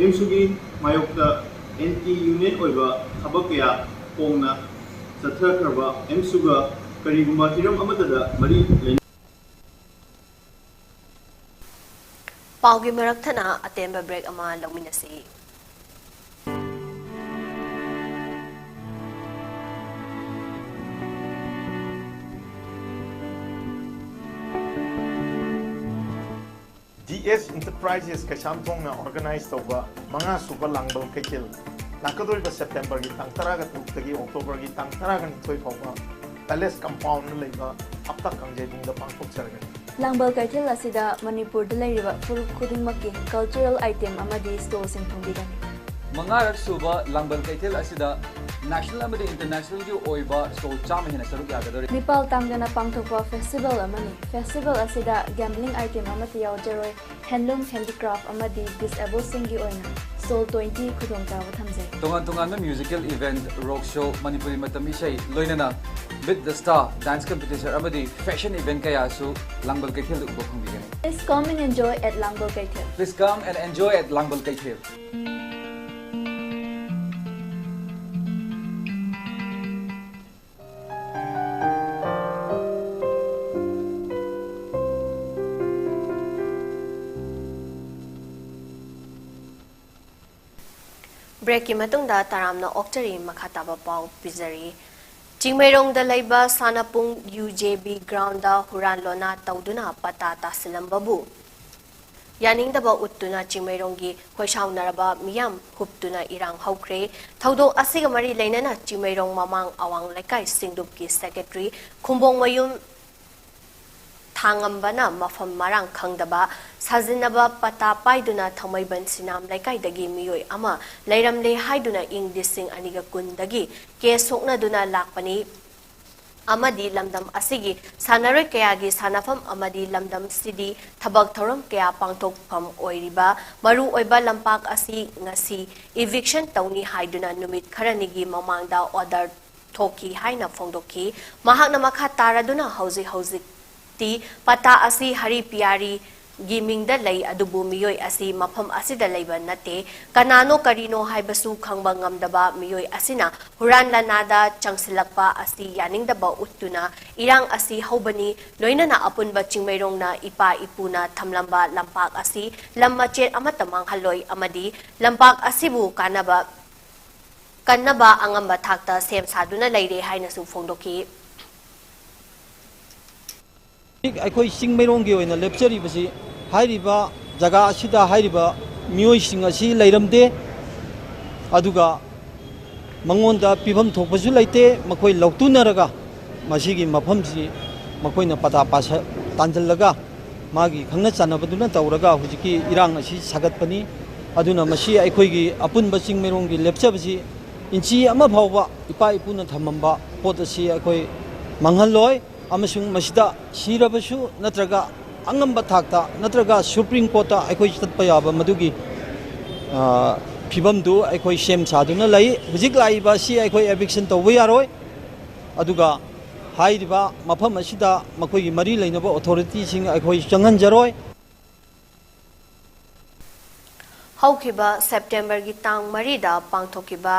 ꯑꯦꯝꯁꯨꯒꯤ ꯃꯥꯌꯣꯛꯇ ꯑꯦꯟꯇꯤ ꯌꯨꯅꯤꯌꯟ ꯑꯣꯏꯕ ꯊꯕꯛ ꯀꯌꯥ ꯐꯣꯡꯅ ꯆꯠꯊꯈ꯭ꯔꯕ ꯑꯦꯝꯁꯨꯒ ꯀꯔꯤꯒꯨꯝꯕ ꯍꯤꯔꯝ ꯑꯃꯠꯇꯗ ꯃꯔꯤ ꯂꯩꯅ- ꯄꯥꯎꯒꯤ ꯃꯔꯛ ꯊꯠꯅ ꯑꯇꯦꯟꯕ ꯕ꯭ꯔꯦꯛ ꯑꯃ ꯂꯧꯃꯤꯟꯅꯁꯤ꯫ ꯑꯦꯁ ꯏꯟꯇꯔꯄ꯭ꯔꯥꯏꯖꯦꯁ ꯀꯩꯁꯥꯝꯊꯣꯡꯅ ꯑꯣꯔꯒꯅꯥꯏꯖ ꯇꯧꯕ ꯃꯉꯥ ꯁꯨꯕ ꯂꯥꯡꯕꯜ ꯀꯩꯊꯦꯜ ꯂꯥꯛꯀꯗꯧꯔꯤꯕ ꯁꯦꯞꯇꯦꯝꯕꯔꯒꯤ ꯇꯥꯡ ꯇꯔꯥꯒ ꯇꯔꯨꯛꯇꯒꯤ ꯑꯣꯛꯇꯣꯕꯔꯒꯤ ꯇꯥꯡ ꯇꯔꯥꯒ ꯅꯤꯊꯣꯏ ꯐꯥꯎꯕ ꯄꯦꯂꯦꯁ ꯀꯝꯄꯥꯎꯟꯗ ꯂꯩꯕ ꯍꯞꯇꯥ ꯀꯥꯡꯖꯩꯕꯨꯡꯗ ꯄꯥꯡꯊꯣꯛꯆꯔꯒꯅꯤ꯫ ꯂꯥꯡꯕꯜ ꯀꯩꯊꯦꯜ ꯑꯁꯤꯗ ꯃꯅꯤꯄꯨꯔꯗ ꯂꯩꯔꯤꯕ ꯐꯨꯔꯨꯞ ꯈꯨꯗꯤꯡꯃꯛꯀꯤ ꯀꯜꯆꯔꯦꯜ ꯑꯥꯏꯇꯦꯝ ꯑꯃꯗꯤ ꯁ꯭ꯇꯣꯜꯁꯤꯡ ꯐꯪꯕꯤꯒꯅꯤ꯫ ꯃꯉꯥꯔꯛ ꯁꯨꯕ ꯂꯥꯡꯕꯜ ꯀꯩꯊꯦꯜ ꯑꯁꯤꯗ ꯅꯦꯁꯅꯦꯜ ꯑꯃꯗꯤ ꯏꯟꯇꯔꯅꯦꯁꯅꯦꯜꯒꯤ ꯑꯣꯏꯕ ꯁ꯭ꯇꯣꯜ ꯆꯥꯝꯃ ꯍꯦꯟꯅ ꯁꯔꯨꯛ ꯌꯥꯒꯗꯧꯔꯤ꯫ ꯃꯤꯄꯥꯜ ꯇꯥꯡꯗꯅ ꯄꯥꯡꯊꯣꯛꯄ ꯐꯦꯁꯇꯤꯚꯦꯜ ꯑꯃꯅꯤ꯫ ꯐꯦꯁꯇꯤꯚꯦꯜ ꯑꯁꯤꯗ ꯒꯦꯝꯕ꯭ꯂꯤꯡ ꯑꯥꯏꯇꯦꯝ ꯑꯃꯠꯇ ꯌꯥꯎꯖꯔꯣꯏ꯫ ꯍꯦꯟꯂꯨꯝ, ꯍꯦꯟꯗꯤꯀ꯭ꯔꯥꯐ ꯑꯃꯗꯤ ꯗꯤꯁꯑꯦꯕꯜꯁꯤꯡꯒꯤ ꯑꯣꯏꯅ ꯁ꯭ꯇꯣꯜ ꯇ꯭ꯋꯦꯟꯇꯤ ꯈꯨꯗꯣꯡꯆꯥꯕ ꯊꯝꯖꯩ꯫ ꯇꯣꯉꯥꯟ ꯇꯣꯉꯥꯟꯕ ꯃ꯭ꯌꯨꯖꯤꯀꯦꯜ ꯏꯚꯦꯟꯠ, ꯔꯣꯛ ꯁꯣ, ꯃꯅꯤꯄꯨꯔꯤ ꯃꯇꯝ ꯏꯁꯩ, ꯂꯣꯏꯅꯅ Meet the Star dance competition ꯑꯃꯗꯤ ꯐꯦꯁꯟ ꯏꯚꯦꯟꯠ ꯀꯌꯥꯁꯨ ꯂꯥꯡꯕꯜ ꯀꯩꯊꯦꯜꯗ ꯎꯕ ꯐꯪꯕꯤꯒꯅꯤ꯫ Please come and enjoy at ꯂꯥꯡꯕꯜ ꯀꯩꯊꯦꯜ꯫ Please come and enjoy at ꯂꯥꯡꯕꯜ ꯀꯩꯊꯦꯜ꯫ ꯕ꯭ꯔꯦꯛꯀꯤ ꯃꯇꯨꯡꯗ ꯇꯔꯥꯝꯅ ꯑꯣꯛꯆꯔꯤ, ꯃꯈꯥ ꯇꯥꯕ ꯄꯥꯎ ꯄꯤꯖꯔꯤ꯫ ꯆꯤꯡꯃꯩꯔꯣꯡꯗ ꯂꯩꯕ ꯁꯥꯟꯅꯄꯨꯡ ꯌꯨ ꯖꯦ ꯕꯤ ꯒ꯭ꯔꯥꯎꯟꯗ ꯍꯨꯔꯥꯟ ꯂꯣꯟꯅ ꯇꯧꯗꯨꯅ ꯄꯇꯥ ꯇꯥꯁꯤꯜꯂꯝꯕꯕꯨ ꯌꯥꯅꯤꯡꯗꯕ ꯎꯠꯇꯨꯅ ꯆꯤꯡꯃꯩꯔꯣꯡꯒꯤ ꯈꯣꯏꯁꯥꯎꯅꯔꯕ ꯃꯤꯌꯥꯝ ꯍꯨꯞꯇꯨꯅ ꯏꯔꯥꯡ ꯍꯧꯈ꯭ꯔꯦ꯫ ꯊꯧꯗꯣꯛ ꯑꯁꯤꯒ ꯃꯔꯤ ꯂꯩꯅꯅ ꯆꯤꯡꯃꯩꯔꯣꯡ ꯃꯃꯥꯡ ꯑꯋꯥꯡ ꯂꯩꯀꯥꯏ ꯁꯤꯡꯂꯨꯞꯀꯤ ꯁꯦꯀ꯭ꯔꯦꯇꯔꯤ ꯈꯨꯝꯕꯣꯡꯃꯌꯨꯝ ꯊꯥꯡꯉꯝꯕꯅ ꯃꯐꯝ ꯃꯔꯥꯡ ꯈꯪꯗꯕ ꯁꯥꯖꯤꯟꯅꯕ ꯄꯇꯥ ꯄꯥꯏꯗꯨꯅ ꯊꯥꯡꯃꯩꯕꯟ ꯁꯤꯅꯥꯝ ꯂꯩꯀꯥꯏꯗꯒꯤ ꯃꯤꯑꯣꯏ ꯑꯃ ꯂꯩꯔꯝꯂꯦ ꯍꯥꯏꯗꯨꯅ ꯏꯪ ꯂꯤꯁꯤꯡ ꯑꯅꯤꯒ ꯀꯨꯟꯗꯒꯤ ꯀꯦꯁ ꯁꯣꯛꯅꯗꯨꯅ ꯂꯥꯛꯄꯅꯤ ꯑꯃꯗꯤ ꯂꯝꯗꯝ ꯑꯁꯤꯒꯤ ꯁꯥꯟꯅꯔꯣꯏ ꯀꯌꯥꯒꯤ ꯁꯥꯟꯅꯐꯝ ꯑꯃꯗꯤ ꯂꯝꯗꯝꯁꯤꯗꯤ ꯊꯕꯛ ꯊꯧꯔꯝ ꯀꯌꯥ ꯄꯥꯡꯊꯣꯛꯐꯝ ꯑꯣꯏꯔꯤꯕ ꯃꯔꯨꯑꯣꯏꯕ ꯂꯝꯄꯥꯛ ꯑꯁꯤ ꯉꯁꯤ ꯏꯚꯤꯛꯁꯟ ꯇꯧꯅꯤ ꯍꯥꯏꯗꯨꯅ ꯅꯨꯃꯤꯠ ꯈꯔꯅꯤꯒꯤ ꯃꯃꯥꯡꯗ ꯑꯣꯔꯗꯔ ꯊꯣꯛꯈꯤ ꯍꯥꯏꯅ ꯐꯣꯡꯗꯣꯛꯈꯤ꯫ ꯃꯍꯥꯛꯅ ꯃꯈꯥ ꯇꯥꯔꯗꯨꯅ ꯍꯧꯖꯤꯛ ꯍꯧꯖꯤꯛꯇꯤ ꯄꯇꯥ ꯑꯁꯤ ꯍꯔꯤ ꯄꯤꯌꯥꯔꯤꯒꯤ ꯃꯤꯡꯗ ꯂꯩ, ꯑꯗꯨꯕꯨ ꯃꯤꯑꯣꯏ ꯑꯁꯤ ꯃꯐꯝ ꯑꯁꯤꯗ ꯂꯩꯕ ꯅꯠꯇꯦ꯫ ꯀꯅꯥꯅꯣ ꯀꯔꯤꯅꯣ ꯍꯥꯏꯕꯁꯨ ꯈꯪꯕ ꯉꯝꯗꯕ ꯃꯤꯑꯣꯏ ꯑꯁꯤꯅ ꯍꯨꯔꯥꯟ ꯂꯥꯟꯅꯥꯗ ꯆꯪꯁꯤꯜꯂꯛꯄ ꯑꯁꯤ ꯌꯥꯅꯤꯡꯗꯕ ꯎꯠꯇꯨꯅ ꯏꯔꯥꯡ ꯑꯁꯤ ꯍꯧꯕꯅꯤ꯫ ꯂꯣꯏꯅꯅ ꯑꯄꯨꯟꯕ ꯆꯤꯡꯃꯩꯔꯣꯡꯅ ꯏꯄꯥ ꯏꯄꯨꯅ ꯊꯝꯂꯝꯕ ꯂꯝꯄꯥꯛ ꯑꯁꯤ ꯂꯝ ꯃꯆꯦꯠ ꯑꯃꯠꯇ ꯃꯥꯡꯍꯜꯂꯣꯏ ꯑꯃꯗꯤ ꯂꯝꯄꯥꯛ ꯑꯁꯤꯕꯨ ꯀꯥꯟꯅꯕ ꯀꯟꯅꯕ ꯑꯉꯝꯕ ꯊꯥꯛꯇ ꯁꯦꯝ ꯁꯥꯗꯨꯅ ꯂꯩꯔꯦ ꯍꯥꯏꯅꯁꯨ ꯐꯣꯡꯗꯣꯛꯈꯤ꯫ ꯑꯩꯈꯣꯏ ꯆꯤꯡꯃꯩꯔꯣꯡꯒꯤ ꯑꯣꯏꯅ ꯂꯦꯞꯆꯔꯤꯕꯁꯤ ꯍꯥꯏꯔꯤꯕ ꯖꯒꯥ ꯑꯁꯤꯗ ꯍꯥꯏꯔꯤꯕ ꯃꯤꯑꯣꯏꯁꯤꯡ ꯑꯁꯤ ꯂꯩꯔꯝꯗꯦ꯫ ꯑꯗꯨꯒ ꯃꯉꯣꯟꯗ ꯄꯤꯐꯝ ꯊꯣꯛꯄꯁꯨ ꯂꯩꯇꯦ꯫ ꯃꯈꯣꯏ ꯂꯧꯇꯨꯅꯔꯒ ꯃꯁꯤꯒꯤ ꯃꯐꯝꯁꯤ ꯃꯈꯣꯏꯅ ꯄꯇꯥ ꯄꯥꯁ ꯇꯥꯟꯁꯤꯜꯂꯒ ꯃꯥꯒꯤ ꯈꯪꯅ ꯆꯥꯟꯅꯕꯗꯨꯅ ꯇꯧꯔꯒ ꯍꯧꯖꯤꯛꯀꯤ ꯏꯔꯥꯡ ꯑꯁꯤ ꯁꯥꯒꯠꯄꯅꯤ꯫ ꯑꯗꯨꯅ ꯃꯁꯤ ꯑꯩꯈꯣꯏꯒꯤ ꯑꯄꯨꯟꯕ ꯆꯤꯡꯃꯩꯔꯣꯡꯒꯤ ꯂꯦꯞꯆꯕꯁꯤ ꯏꯟꯆꯤ ꯑꯃ ꯐꯥꯎꯕ ꯏꯄꯥ ꯏꯄꯨꯅ ꯊꯝꯃꯝꯕ ꯄꯣꯠ ꯑꯁꯤ ꯑꯩꯈꯣꯏ ꯃꯥꯡꯍꯜꯂꯣꯏ꯫ ꯑꯃꯁꯨꯡ ꯃꯁꯤꯗ ꯁꯤꯔꯕꯁꯨ ꯅꯠꯇ꯭ꯔꯒ ꯑꯉꯝꯕ ꯊꯥꯛꯇ ꯅꯠꯇ꯭ꯔꯒ ꯁꯨꯄ꯭ꯔꯤꯝ ꯀꯣꯔꯠꯇ ꯑꯩꯈꯣꯏ ꯆꯠꯄ ꯌꯥꯕ ꯃꯗꯨꯒꯤ, ꯑ, ꯐꯤꯕꯝꯗꯨ ꯑꯩꯈꯣꯏ ꯁꯦꯝ ꯁꯥꯗꯨꯅ ꯂꯩ꯫ ꯍꯧꯖꯤꯛ ꯂꯥꯛꯏꯕ ꯑꯁꯤ ꯑꯩꯈꯣꯏ ꯑꯦꯚꯤꯛꯁꯟ ꯇꯧꯕ ꯌꯥꯔꯣꯏ꯫ ꯑꯗꯨꯒ ꯍꯥꯏꯔꯤꯕ ꯃꯐꯝ ꯑꯁꯤꯗ ꯃꯈꯣꯏꯒꯤ ꯃꯔꯤ ꯂꯩꯅꯕ ꯑꯣꯊꯣꯔꯤꯇꯤꯁꯤꯡ ꯑꯩꯈꯣꯏ ꯆꯪꯍꯟꯖꯔꯣꯏ꯫ ꯍꯧꯈꯤꯕ ꯁꯦꯞꯇꯦꯝꯕꯔꯒꯤ ꯇꯥꯡ ꯃꯔꯤꯗ ꯄꯥꯡꯊꯣꯛꯈꯤꯕ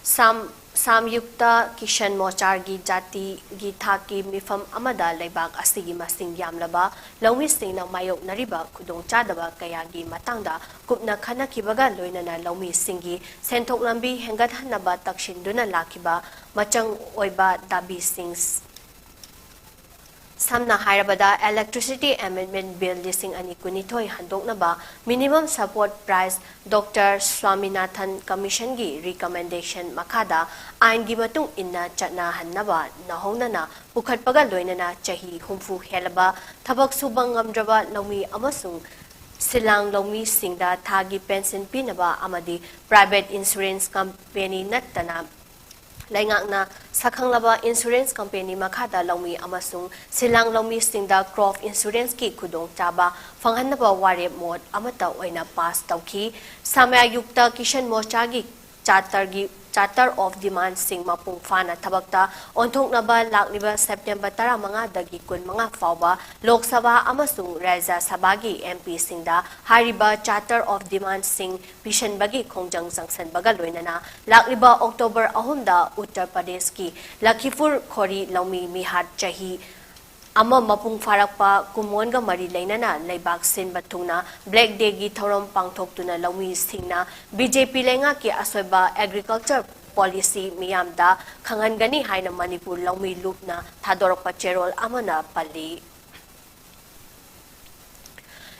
ꯁꯥꯝ ꯁꯥꯝꯌꯨꯛꯇ ꯀꯤꯁꯟ ꯃꯣꯆꯥꯔꯒꯤ ꯖꯥꯇꯤꯒꯤ ꯊꯥꯛꯀꯤ ꯃꯤꯐꯝ ꯑꯃꯗ ꯂꯩꯕꯥꯛ ꯑꯁꯤꯒꯤ ꯃꯁꯤꯡ ꯌꯥꯝꯂꯕ ꯂꯧꯃꯤꯁꯤꯡꯅ ꯃꯥꯌꯣꯛꯅꯔꯤꯕ ꯈꯨꯗꯣꯡꯆꯥꯗꯕ ꯀꯌꯥꯒꯤ ꯃꯇꯥꯡꯗ ꯀꯨꯞꯅ ꯈꯟꯅꯈꯤꯕꯒ ꯂꯣꯏꯅꯅ ꯂꯧꯃꯤꯁꯤꯡꯒꯤ ꯁꯦꯟꯊꯣꯛ ꯂꯝꯕꯤ ꯍꯦꯟꯒꯠꯍꯟꯅꯕ ꯇꯛꯁꯤꯟꯗꯨꯅ ꯂꯥꯛꯈꯤꯕ ꯃꯆꯪ ꯑꯣꯏꯕ ꯗꯥꯕꯤꯁꯤꯡ ꯁꯝꯅ ꯍꯥꯏꯔꯕꯗ Electricity Amendment Bill ꯂꯤꯁꯤꯡ ꯑꯅꯤ ꯀꯨꯟꯅꯤꯊꯣꯏ ꯍꯟꯗꯣꯛꯅꯕ, Minimum Support Price, Doctor Swaminathan Commission ꯒꯤ recommendation ꯃꯈꯥꯗ ꯑꯥꯏꯟꯒꯤ ꯃꯇꯨꯡ ꯏꯟꯅ ꯆꯠꯅꯍꯟꯅꯕ ꯅꯧꯍꯧꯅꯅ ꯄꯨꯈꯠꯄꯒ ꯂꯣꯏꯅꯅ ꯆꯍꯤ ꯍꯨꯝꯐꯨ ꯍꯦꯜꯂꯕ ꯊꯕꯛ ꯁꯨꯕ ꯉꯝꯗ꯭ꯔꯕ ꯂꯧꯃꯤ ꯑꯃꯁꯨꯡ ꯁꯤꯂꯥꯡ ꯂꯧꯃꯤꯁꯤꯡꯗ ꯊꯥꯒꯤ ꯄꯦꯟꯁꯤꯟ ꯄꯤꯅꯕ ꯑꯃꯗꯤ private insurance company ꯅꯠꯇꯅ ꯂꯩꯉꯥꯛꯅ ꯁꯛꯈꯪꯂꯕ insurance company ꯃꯈꯥꯗ ꯂꯧꯃꯤ ꯑꯃꯁꯨꯡ ꯁꯤꯂꯥꯡ ꯂꯧꯃꯤꯁꯤꯡꯗ crop insurance ꯀꯤ ꯈꯨꯗꯣꯡꯆꯥꯕ ꯐꯪꯍꯟꯅꯕ ꯋꯥꯔꯦꯞ ꯃꯣꯠ ꯑꯃꯠꯇ ꯑꯣꯏꯅ pass ꯇꯧꯈꯤ꯫ ꯁꯥꯝꯌꯨꯛꯇ ꯀꯤꯁꯟ ꯃꯣꯔꯆꯥꯒꯤ ꯆꯥꯔꯇꯔꯒꯤ Charter of Demand ꯁꯤꯡ ꯃꯄꯨꯡ ꯐꯥꯅ ꯊꯕꯛꯇ ꯑꯣꯟꯊꯣꯛꯅꯕ ꯂꯥꯛꯂꯤꯕ ꯁꯦꯞꯇꯦꯝꯕꯔ ꯇꯔꯥꯃꯉꯥꯗꯒꯤ ꯀꯨꯟꯃꯉꯥ ꯐꯥꯎꯕ ꯂꯣꯛ ꯁꯚꯥ ꯑꯃꯁꯨꯡ ꯔꯥꯖ꯭ꯌ ꯁꯚꯥꯒꯤ M P ꯁꯤꯡꯗ ꯍꯥꯏꯔꯤꯕ Charter of Demand ꯁꯤꯡ ꯄꯤꯁꯤꯟꯕꯒꯤ ꯈꯣꯡꯖꯪ ꯆꯪꯁꯤꯟꯕꯒ ꯂꯣꯏꯅꯅ ꯂꯥꯛꯂꯤꯕ ꯑꯣꯛꯇꯣꯕꯔ ꯑꯍꯨꯝꯗ ꯎꯠꯇꯔ ꯄ꯭ꯔꯗꯦꯁꯀꯤ ꯂꯈꯤꯄꯨꯔ ꯈꯣꯔꯤ ꯂꯧꯃꯤ ꯃꯤꯍꯥꯠ ꯆꯍꯤ ꯑꯃ ꯃꯄꯨꯡ ꯐꯥꯔꯛꯄ ꯀꯨꯝꯑꯣꯟꯒ ꯃꯔꯤ ꯂꯩꯅꯅ ꯂꯩꯕꯥꯛ ꯁꯤꯟꯕ ꯊꯨꯡꯅ Black Day ꯒꯤ ꯊꯧꯔꯝ ꯄꯥꯡꯊꯣꯛꯇꯨꯅ ꯂꯧꯃꯤꯁꯤꯡꯅ B J P ꯂꯩꯉꯥꯛꯀꯤ ꯑꯁꯣꯏꯕ agriculture policy ꯃꯤꯌꯥꯝꯗ ꯈꯪꯍꯟꯒꯅꯤ ꯍꯥꯏꯅ ꯃꯅꯤꯄꯨꯔ ꯂꯧꯃꯤ ꯂꯨꯞꯅ ꯊꯥꯗꯣꯔꯛꯄ ꯆꯦꯔꯣꯜ ꯑꯃꯅ ꯄꯜꯂꯤ꯫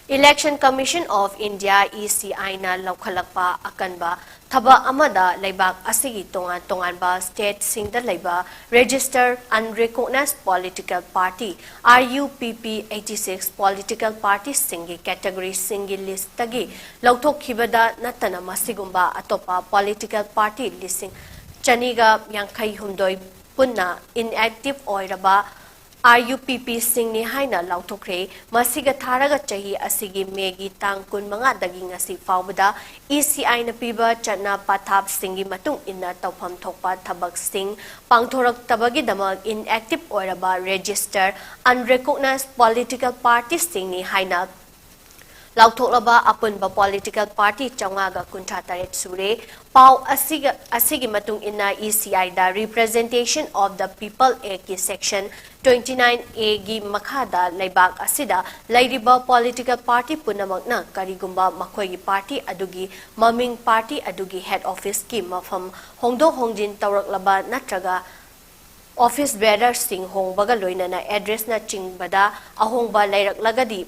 Election Commission of India, E C I ꯅ ꯂꯧꯈꯠꯂꯛꯄ ꯑꯀꯟꯕ ꯊꯕꯛ ꯑꯃꯗ ꯂꯩꯕꯥꯛ ꯑꯁꯤꯒꯤ ꯇꯣꯉꯥꯟ ꯇꯣꯉꯥꯟꯕ state ꯁꯤꯡꯗ ꯂꯩꯕ registered unrecognized political party, R U P P eighty six political party ꯁꯤꯡꯒꯤ category ꯁꯤꯡꯒꯤ list ꯇꯒꯤ ꯂꯧꯊꯣꯛꯈꯤꯕꯗ ꯅꯠꯇꯅ ꯃꯁꯤꯒꯨꯝꯕ ꯑꯇꯣꯞꯄ political party ꯂꯤꯁꯤꯡ ꯆꯅꯤꯒ ꯌꯥꯡꯈꯩ ꯍꯨꯝꯗꯣꯏ ꯄꯨꯟꯅ inactive ꯑꯣꯏꯔꯕ R U P P ꯁꯤꯡꯅꯤ ꯍꯥꯏꯅ ꯂꯥꯎꯊꯣꯛꯈ꯭ꯔꯦ꯫ ꯃꯁꯤꯒ ꯊꯥꯔꯒ ꯆꯍꯤ ꯑꯁꯤꯒꯤ ꯃꯦꯒꯤ ꯇꯥꯡ ꯀꯨꯟꯃꯉꯥꯗꯒꯤ ꯉꯁꯤ ꯐꯥꯎꯕꯗ E C I ꯅ ꯄꯤꯕ ꯆꯠꯅ ꯄꯊꯥꯞꯁꯤꯡꯒꯤ ꯃꯇꯨꯡ ꯏꯟꯅ ꯇꯧꯐꯝ ꯊꯣꯛꯄ ꯊꯕꯛꯁꯤꯡ ꯄꯥꯡꯊꯣꯔꯛꯇꯕꯒꯤꯗꯃꯛ inactive ꯑꯣꯏꯔꯕ registered unrecognized political party ꯁꯤꯡꯅꯤ ꯍꯥꯏꯅ ꯂꯥꯎꯊꯣꯛꯂꯕ ꯑꯄꯨꯟꯕ political party ꯆꯥꯝꯃꯉꯥꯒ ꯀꯨꯟꯊ꯭ꯔꯥ ꯇꯔꯦꯠ ꯁꯨꯔꯦ꯫ ꯄꯥꯎ ꯑꯁꯤꯒ, ꯑꯁꯤꯒꯤ ꯃꯇꯨꯡ ꯏꯟꯅ E C I the Representation of the People Act ꯀꯤ section twenty nine A ꯒꯤ ꯃꯈꯥꯗ ꯂꯩꯕꯥꯛ ꯑꯁꯤꯗ ꯂꯩꯔꯤꯕ political party ꯄꯨꯝꯅꯃꯛꯅ ꯀꯔꯤꯒꯨꯝꯕ ꯃꯈꯣꯏꯒꯤ party ꯑꯗꯨꯒꯤ ꯃꯃꯤꯡ party ꯑꯗꯨꯒꯤ head office ꯀꯤ ꯃꯐꯝ ꯍꯣꯡꯗꯣꯛ ꯍꯣꯡꯖꯤꯟ ꯇꯧꯔꯛꯂꯕ ꯅꯠꯇ꯭ꯔꯒ office bearer ꯁꯤꯡ ꯍꯣꯡꯕꯒ ꯂꯣꯏꯅꯅ address ꯅꯆꯤꯡꯕꯗ ꯑꯍꯣꯡꯕ ꯂꯩꯔꯛꯂꯒꯗꯤ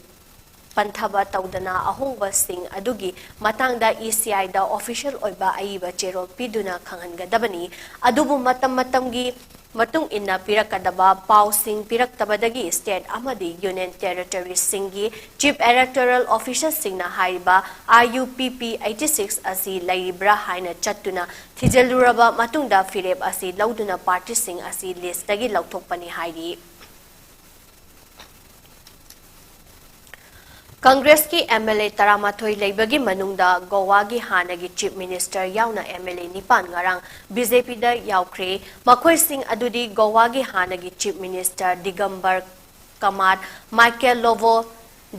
ꯄꯟꯊꯕ ꯇꯧꯗꯅ ꯑꯍꯣꯡꯕꯁꯤꯡ ꯑꯗꯨꯒꯤ ꯃꯇꯥꯡꯗ E C I the official ꯑꯣꯏꯕ ꯑꯏꯕ ꯆꯦꯔꯣꯜ ꯄꯤꯗꯨꯅ ꯈꯪꯍꯟꯒꯗꯕꯅꯤ꯫ ꯑꯗꯨꯕꯨ ꯃꯇꯝ ꯃꯇꯝꯒꯤ ꯃꯇꯨꯡ ꯏꯟꯅ ꯄꯤꯔꯛꯀꯗꯕ ꯄꯥꯎꯁꯤꯡ ꯄꯤꯔꯛꯇꯕꯗꯒꯤ state ꯑꯃꯗꯤ union territory ꯁꯤꯡꯒꯤ Chief Electoral Officer ꯁꯤꯡꯅ ꯍꯥꯏꯔꯤꯕ R U P P eighty six ꯑꯁꯤ ꯂꯩꯔꯤꯕ꯭ꯔꯥ ꯍꯥꯏꯅ ꯆꯠꯇꯨꯅ ꯊꯤꯖꯤꯜꯂꯨꯔꯕ ꯃꯇꯨꯡꯗ ꯐꯤꯔꯦꯞ ꯑꯁꯤ ꯂꯧꯗꯨꯅ party ꯁꯤꯡ ꯑꯁꯤ list ꯇꯒꯤ ꯂꯧꯊꯣꯛꯄꯅꯤ ꯍꯥꯏꯔꯤ꯫ Congress ꯀꯤ M L A ꯇꯔꯥꯃꯥꯊꯣꯏ ꯂꯩꯕꯒꯤ ꯃꯅꯨꯡꯗ ꯒꯣꯋꯥꯒꯤ ꯍꯥꯟꯅꯒꯤ Chief Minister ꯌꯥꯎꯅ M L A ꯅꯤꯄꯥꯟ ꯉꯔꯥꯡ B J P ꯗ ꯌꯥꯎꯈ꯭ꯔꯦ꯫ ꯃꯈꯣꯏꯁꯤꯡ ꯑꯗꯨꯗꯤ ꯒꯣꯋꯥꯒꯤ ꯍꯥꯟꯅꯒꯤ Chief Minister Digambar Kamat, Michael Lobo,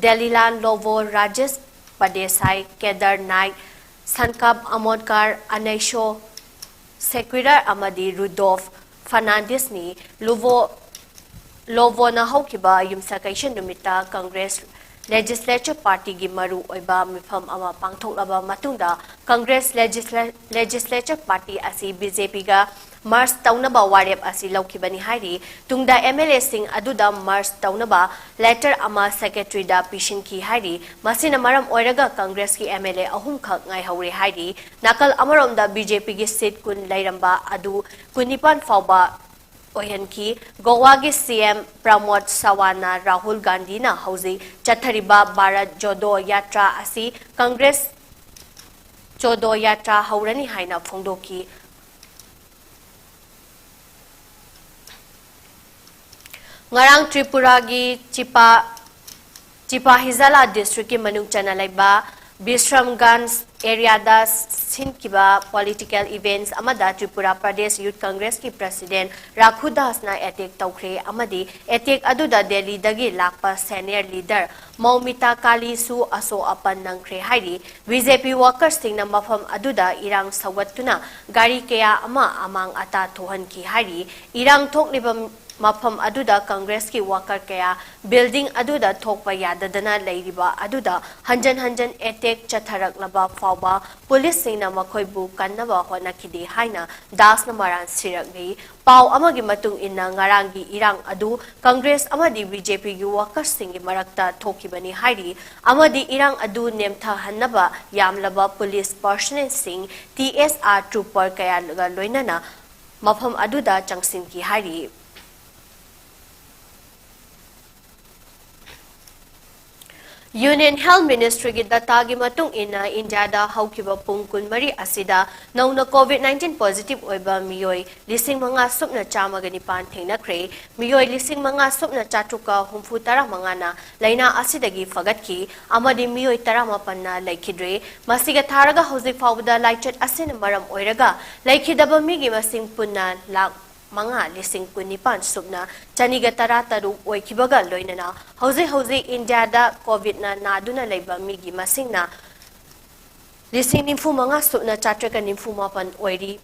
Delilah Lobo, Rajesh Faldessai, Kedar Naik, Sankalp Amonkar, ꯑꯅꯩꯁꯣ ꯁꯦꯀ꯭ꯋꯤꯔꯥꯔ ꯑꯃꯗꯤ ꯔꯨꯗꯣꯜꯐ ꯐꯔꯅꯥꯟꯗꯤꯁꯅꯤ꯫ ꯂꯨꯕꯣ, ꯂꯣꯕꯣꯅ ꯍꯧꯈꯤꯕ ꯌꯨꯝꯁꯀꯩꯁ ꯅꯨꯃꯤꯠꯇ Congress Legislature Partyꯒꯤ ꯃꯔꯨ ꯑꯣꯏꯕ ꯃꯤꯐꯝ ꯑꯃ ꯄꯥꯡꯊꯣꯛꯂꯕ ꯃꯇꯨꯡꯗ Congress Legisla- Legislature Party ꯑꯁꯤ BJPꯒ merge ꯇꯧꯅꯕ ꯋꯥꯔꯦꯞ ꯑꯁꯤ ꯂꯧꯈꯤꯕꯅꯤ ꯍꯥꯏꯔꯤ꯫ ꯇꯨꯡꯗ MLAꯁꯤꯡ ꯑꯗꯨꯗ merge ꯇꯧꯅꯕ letter ꯑꯃ secretaryꯗ ꯄꯤꯁꯤꯟꯈꯤ ꯍꯥꯏꯔꯤ꯫ ꯃꯁꯤꯅ ꯃꯔꯝ ꯑꯣꯏꯔꯒ Congressꯀꯤ MLA ꯑꯍꯨꯝꯈꯛ ꯉꯥꯏꯍꯧꯔꯦ ꯍꯥꯏꯔꯤ꯫ ꯅꯥꯀꯜ ꯑꯃꯔꯣꯝꯗ BJPꯒꯤ seat ꯀꯨꯟ ꯂꯩꯔꯝꯕ ꯑꯗꯨ ꯀꯨꯟꯅꯤꯄꯥꯟ ꯐꯥꯎꯕ ꯑꯣꯏꯍꯟꯈꯤ꯫ ꯒꯣꯋꯥꯒꯤ CM ꯄ꯭ꯔꯃꯣꯗ ꯁꯥꯋꯥꯟꯅ ꯔꯥꯍꯨꯜ ꯒꯥꯟꯙꯤꯅ ꯍꯧꯖꯤꯛ ꯆꯠꯊꯔꯤꯕ ꯚꯥꯔꯠ ꯖꯣꯗꯣ ꯌꯥꯇ꯭ꯔꯥ ꯑꯁꯤ Congress ꯖꯣꯗꯣ ꯌꯥꯇ꯭ꯔꯥ ꯍꯧꯔꯅꯤ ꯍꯥꯏꯅ ꯐꯣꯡꯗꯣꯛꯈꯤ꯫ ꯉꯔꯥꯡ ꯇ꯭ꯔꯤꯄꯨꯔꯥꯒꯤ ꯆꯤꯄꯥ ꯆꯤꯄꯥꯍꯤꯖꯥꯂꯥ districtꯀꯤ ꯃꯅꯨꯡ ꯆꯟꯅ ꯂꯩꯕ ꯕꯤꯁ꯭ꯔꯝꯒꯟꯖ areaꯗ ꯁꯤꯟꯈꯤꯕ political events ꯑꯃꯗ Tripura Pradesh Youth Congressꯀꯤ president ꯔꯥꯈꯨ ꯗꯥꯁꯅ attack ꯇꯧꯈ꯭ꯔꯦ ꯑꯃꯗꯤ attack ꯑꯗꯨꯗ ꯗꯦꯜꯂꯤꯗꯒꯤ ꯂꯥꯛꯄ senior leader ꯃꯧꯃꯤꯇꯥ ꯀꯥꯂꯤꯁꯨ ꯑꯁꯣꯛ ꯑꯄꯟ ꯅꯪꯈ꯭ꯔꯦ ꯍꯥꯏꯔꯤ꯫ BJP workersꯁꯤꯡꯅ ꯃꯐꯝ ꯑꯗꯨꯗ ꯏꯔꯥꯡ ꯁꯧꯒꯠꯇꯨꯅ ꯒꯥꯔꯤ ꯀꯌꯥ ꯑꯃ ꯑꯃꯥꯡ ꯑꯇꯥ ꯊꯣꯛꯍꯟꯈꯤ ꯍꯥꯏꯔꯤ꯫ ꯏꯔꯥꯡ ꯊꯣꯛꯂꯤꯕ ꯃꯐꯝ ꯑꯗꯨꯗ Congressꯀꯤ worker ꯀꯌꯥ building ꯑꯗꯨꯗ ꯊꯣꯛꯄ ꯌꯥꯗꯗꯅ ꯂꯩꯔꯤꯕ ꯑꯗꯨꯗ ꯍꯟꯖꯟ ꯍꯟꯖꯟ attack ꯆꯠꯊꯔꯛꯂꯕ ꯐꯥꯎꯕ policeꯁꯤꯡꯅ ꯃꯈꯣꯏꯕꯨ ꯀꯟꯅꯕ ꯍꯣꯠꯅꯈꯤꯗꯦ ꯍꯥꯏꯅ ꯗꯥꯁꯅ ꯃꯔꯥꯜ ꯁꯤꯔꯛꯂꯤ꯫ ꯄꯥꯎ ꯑꯃꯒꯤ ꯃꯇꯨꯡ ꯏꯟꯅ ꯉꯔꯥꯡꯒꯤ ꯏꯔꯥꯡ ꯑꯗꯨ Congress ꯑꯃꯗꯤ BJPꯒꯤ workersꯁꯤꯡꯒꯤ ꯃꯔꯛꯇ ꯊꯣꯛꯈꯤꯕꯅꯤ ꯍꯥꯏꯔꯤ ꯑꯃꯗꯤ ꯏꯔꯥꯡ ꯑꯗꯨ ꯅꯦꯝꯊꯍꯟꯅꯕ ꯌꯥꯝꯂꯕ police personnelꯁꯤꯡ, TSR trooper ꯀꯌꯥꯒ ꯂꯣꯏꯅꯅ ꯃꯐꯝ ꯑꯗꯨꯗ ꯆꯪꯁꯤꯟꯈꯤ ꯍꯥꯏꯔꯤ꯫ Union Health Ministryꯒꯤ dataꯒꯤ ꯃꯇꯨꯡ ꯏꯟꯅ ꯏꯟꯗꯤꯌꯥꯗ ꯍꯧꯈꯤꯕ ꯄꯨꯡ ꯀꯨꯟꯃꯔꯤ ꯑꯁꯤꯗ ꯅꯧꯅ COVID nineteen positive ꯑꯣꯏꯕ ꯃꯤꯑꯣꯏ ꯂꯤꯁꯤꯡ ꯃꯉꯥ ꯁꯨꯞꯅ ꯆꯥꯝꯃꯒ ꯅꯤꯄꯥꯟ ꯊꯦꯡꯅꯈ꯭ꯔꯦ꯫ ꯃꯤꯑꯣꯏ ꯂꯤꯁꯤꯡ ꯃꯉꯥ ꯁꯨꯞꯅ ꯆꯥꯇ꯭ꯔꯨꯛꯀ ꯍꯨꯝꯐꯨ ꯇꯔꯥ ꯃꯉꯥꯅ ꯂꯥꯏꯅꯥ ꯑꯁꯤꯗꯒꯤ ꯐꯒꯠꯈꯤ ꯑꯃꯗꯤ ꯃꯤꯑꯣꯏ ꯇꯔꯥꯃꯥꯄꯟꯅ ꯂꯩꯈꯤꯗ꯭ꯔꯦ꯫ ꯃꯁꯤꯒ ꯊꯥꯔꯒ ꯍꯧꯖꯤꯛ ꯐꯥꯎꯕꯗ ꯂꯥꯏꯆꯠ ꯑꯁꯤꯅ ꯃꯔꯝ ꯑꯣꯏꯔꯒ ꯂꯩꯈꯤꯗꯕ ꯃꯤꯒꯤ ꯃꯁꯤꯡ ꯄꯨꯟꯅ ꯂꯥꯈ ꯃꯉꯥ ꯂꯤꯁꯤꯡ ꯀꯨꯟꯅꯤꯄꯥꯟ ꯁꯨꯞꯅ ꯆꯅꯤꯒ ꯇꯔꯥ ꯇꯔꯨꯛ ꯑꯣꯏꯈꯤꯕꯒ ꯂꯣꯏꯅꯅ ꯍꯧꯖꯤꯛ ꯍꯧꯖꯤꯛ ꯏꯟꯗꯤꯌꯥꯗ COVIDꯅ ꯅꯥꯗꯨꯅ ꯂꯩꯕ ꯃꯤꯒꯤ ꯃꯁꯤꯡꯅ ꯂꯤꯁꯤꯡ ꯅꯤꯐꯨ ꯃꯉꯥ ꯁꯨꯞꯅ ꯆꯥꯇ꯭ꯔꯦꯠꯀ ꯅꯤꯐꯨ ꯃꯥꯄꯟ ꯑꯣꯏꯔꯤ꯫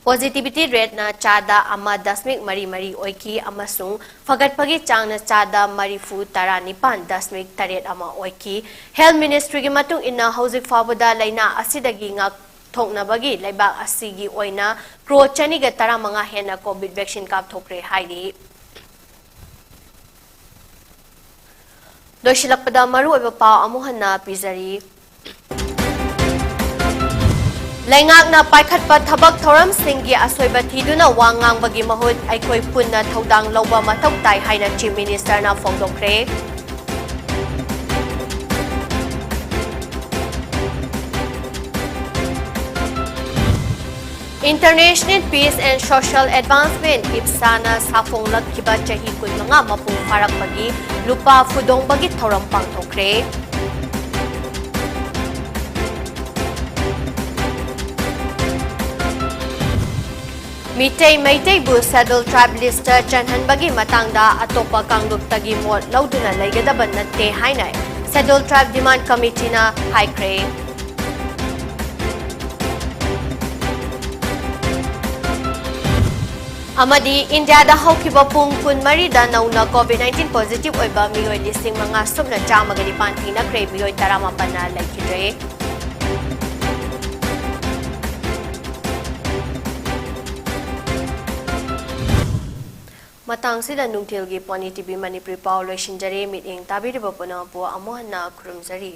Positivity rateꯅ ꯆꯥꯗ ꯑꯃ ꯗꯁꯃꯤꯛ ꯃꯔꯤ ꯃꯔꯤ ꯑꯣꯏꯈꯤ ꯑꯃꯁꯨꯡ ꯐꯒꯠꯄꯒꯤ ꯆꯥꯡꯅ ꯆꯥꯗ ꯃꯔꯤꯐꯨ ꯇꯔꯥꯅꯤꯄꯥꯟ ꯗꯁꯃꯤꯛ ꯇꯔꯦꯠ ꯑꯃ ꯑꯣꯏꯈꯤ꯫ Health Ministryꯒꯤ ꯃꯇꯨꯡ ꯏꯟꯅ, ꯍꯧꯖꯤꯛ ꯐꯥꯎꯕꯗ ꯂꯥꯏꯅꯥ ꯑꯁꯤꯗꯒꯤ ꯉꯥꯛꯊꯣꯛꯅꯕꯒꯤ ꯂꯩꯕꯥꯛ ꯑꯁꯤꯒꯤ ꯑꯣꯏꯅ ꯀ꯭ꯔꯣꯔ ꯆꯅꯤꯒ ꯇꯔꯥꯃꯉꯥ ꯍꯦꯟꯅ COVID vaccine ꯀꯥꯞꯊꯣꯛꯈ꯭ꯔꯦ ꯍꯥꯏꯔꯤ꯫ ꯂꯣꯏꯁꯤꯜꯂꯛꯄꯗ ꯃꯔꯨꯑꯣꯏꯕ ꯄꯥꯎ ꯑꯃꯨꯛ ꯍꯟꯅ ꯄꯤꯖꯔꯤ꯫ ꯂꯩꯉꯥꯛꯅ ꯄꯥꯏꯈꯠꯄ ꯊꯕꯛ ꯊꯧꯔꯝꯁꯤꯡꯒꯤ ꯑꯁꯣꯏꯕ ꯊꯤꯗꯨꯅ ꯋꯥ ꯉꯥꯡꯕꯒꯤ ꯃꯍꯨꯠ ꯑꯩꯈꯣꯏ ꯄꯨꯟꯅ ꯊꯧꯗꯥꯡ ꯂꯧꯕ ꯃꯊꯧ ꯇꯥꯏ ꯍꯥꯏꯅ Chief Ministerꯅ ꯐꯣꯡꯗꯣꯛꯈ꯭ꯔꯦ꯫ International Peace and Social Advancement, IPSAꯅ ꯁꯥꯐꯣꯡꯂꯛꯈꯤꯕ ꯆꯍꯤ ꯀꯨꯟꯃꯉꯥ ꯃꯄꯨꯡ ꯐꯥꯔꯛꯄꯒꯤ ꯂꯨꯄꯥ ꯐꯨꯗꯣꯡꯕꯒꯤ ꯊꯧꯔꯝ ꯄꯥꯡꯊꯣꯛꯈ꯭ꯔꯦ꯫ ꯃꯤꯇꯩ ꯃꯩꯇꯩꯕꯨ Scheduled Tribe listꯇ ꯆꯟꯍꯟꯕꯒꯤ ꯃꯇꯥꯡꯗ ꯑꯇꯣꯞꯄ ꯀꯥꯡꯂꯨꯞꯇꯒꯤ ꯃꯣꯠ ꯂꯧꯗꯨꯅ ꯂꯩꯒꯗꯕ ꯅꯠꯇꯦ ꯍꯥꯏꯅ Scheduled Tribe Demand Committeeꯅ ꯍꯥꯏꯈ꯭ꯔꯦ꯫ ꯑꯃꯗꯤ ꯏꯟꯗꯤꯌꯥꯗ ꯍꯧꯈꯤꯕ ꯄꯨꯡ ꯀꯨꯟꯃꯔꯤꯗ ꯅꯧꯅ COVID nineteen positive ꯑꯣꯏꯕ ꯃꯤꯑꯣꯏ ꯂꯤꯁꯤꯡ ꯃꯉꯥ ꯁꯨꯞꯅ ꯆꯥꯝꯃꯒ ꯅꯤꯄꯥꯟ ꯊꯦꯡꯅꯈ꯭ꯔꯦ, ꯃꯤꯑꯣꯏ ꯇꯔꯥꯃꯥꯄꯟꯅ ꯂꯩꯈꯤꯗ꯭ꯔꯦ꯫ ꯃꯇꯥꯡꯁꯤꯗ ꯅꯨꯡꯊꯤꯜꯒꯤ Pony TV ꯃꯅꯤꯄꯨꯔꯤ ꯄꯥꯎ ꯂꯣꯏꯁꯤꯟꯖꯔꯦ꯫ ꯃꯤꯠꯌꯦꯡ ꯇꯥꯕꯤꯔꯤꯕ ꯄꯨꯝꯅꯃꯛꯄꯨ ꯑꯃꯨꯛ ꯍꯟꯅ ꯈꯨꯔꯨꯝꯖꯔꯤ꯫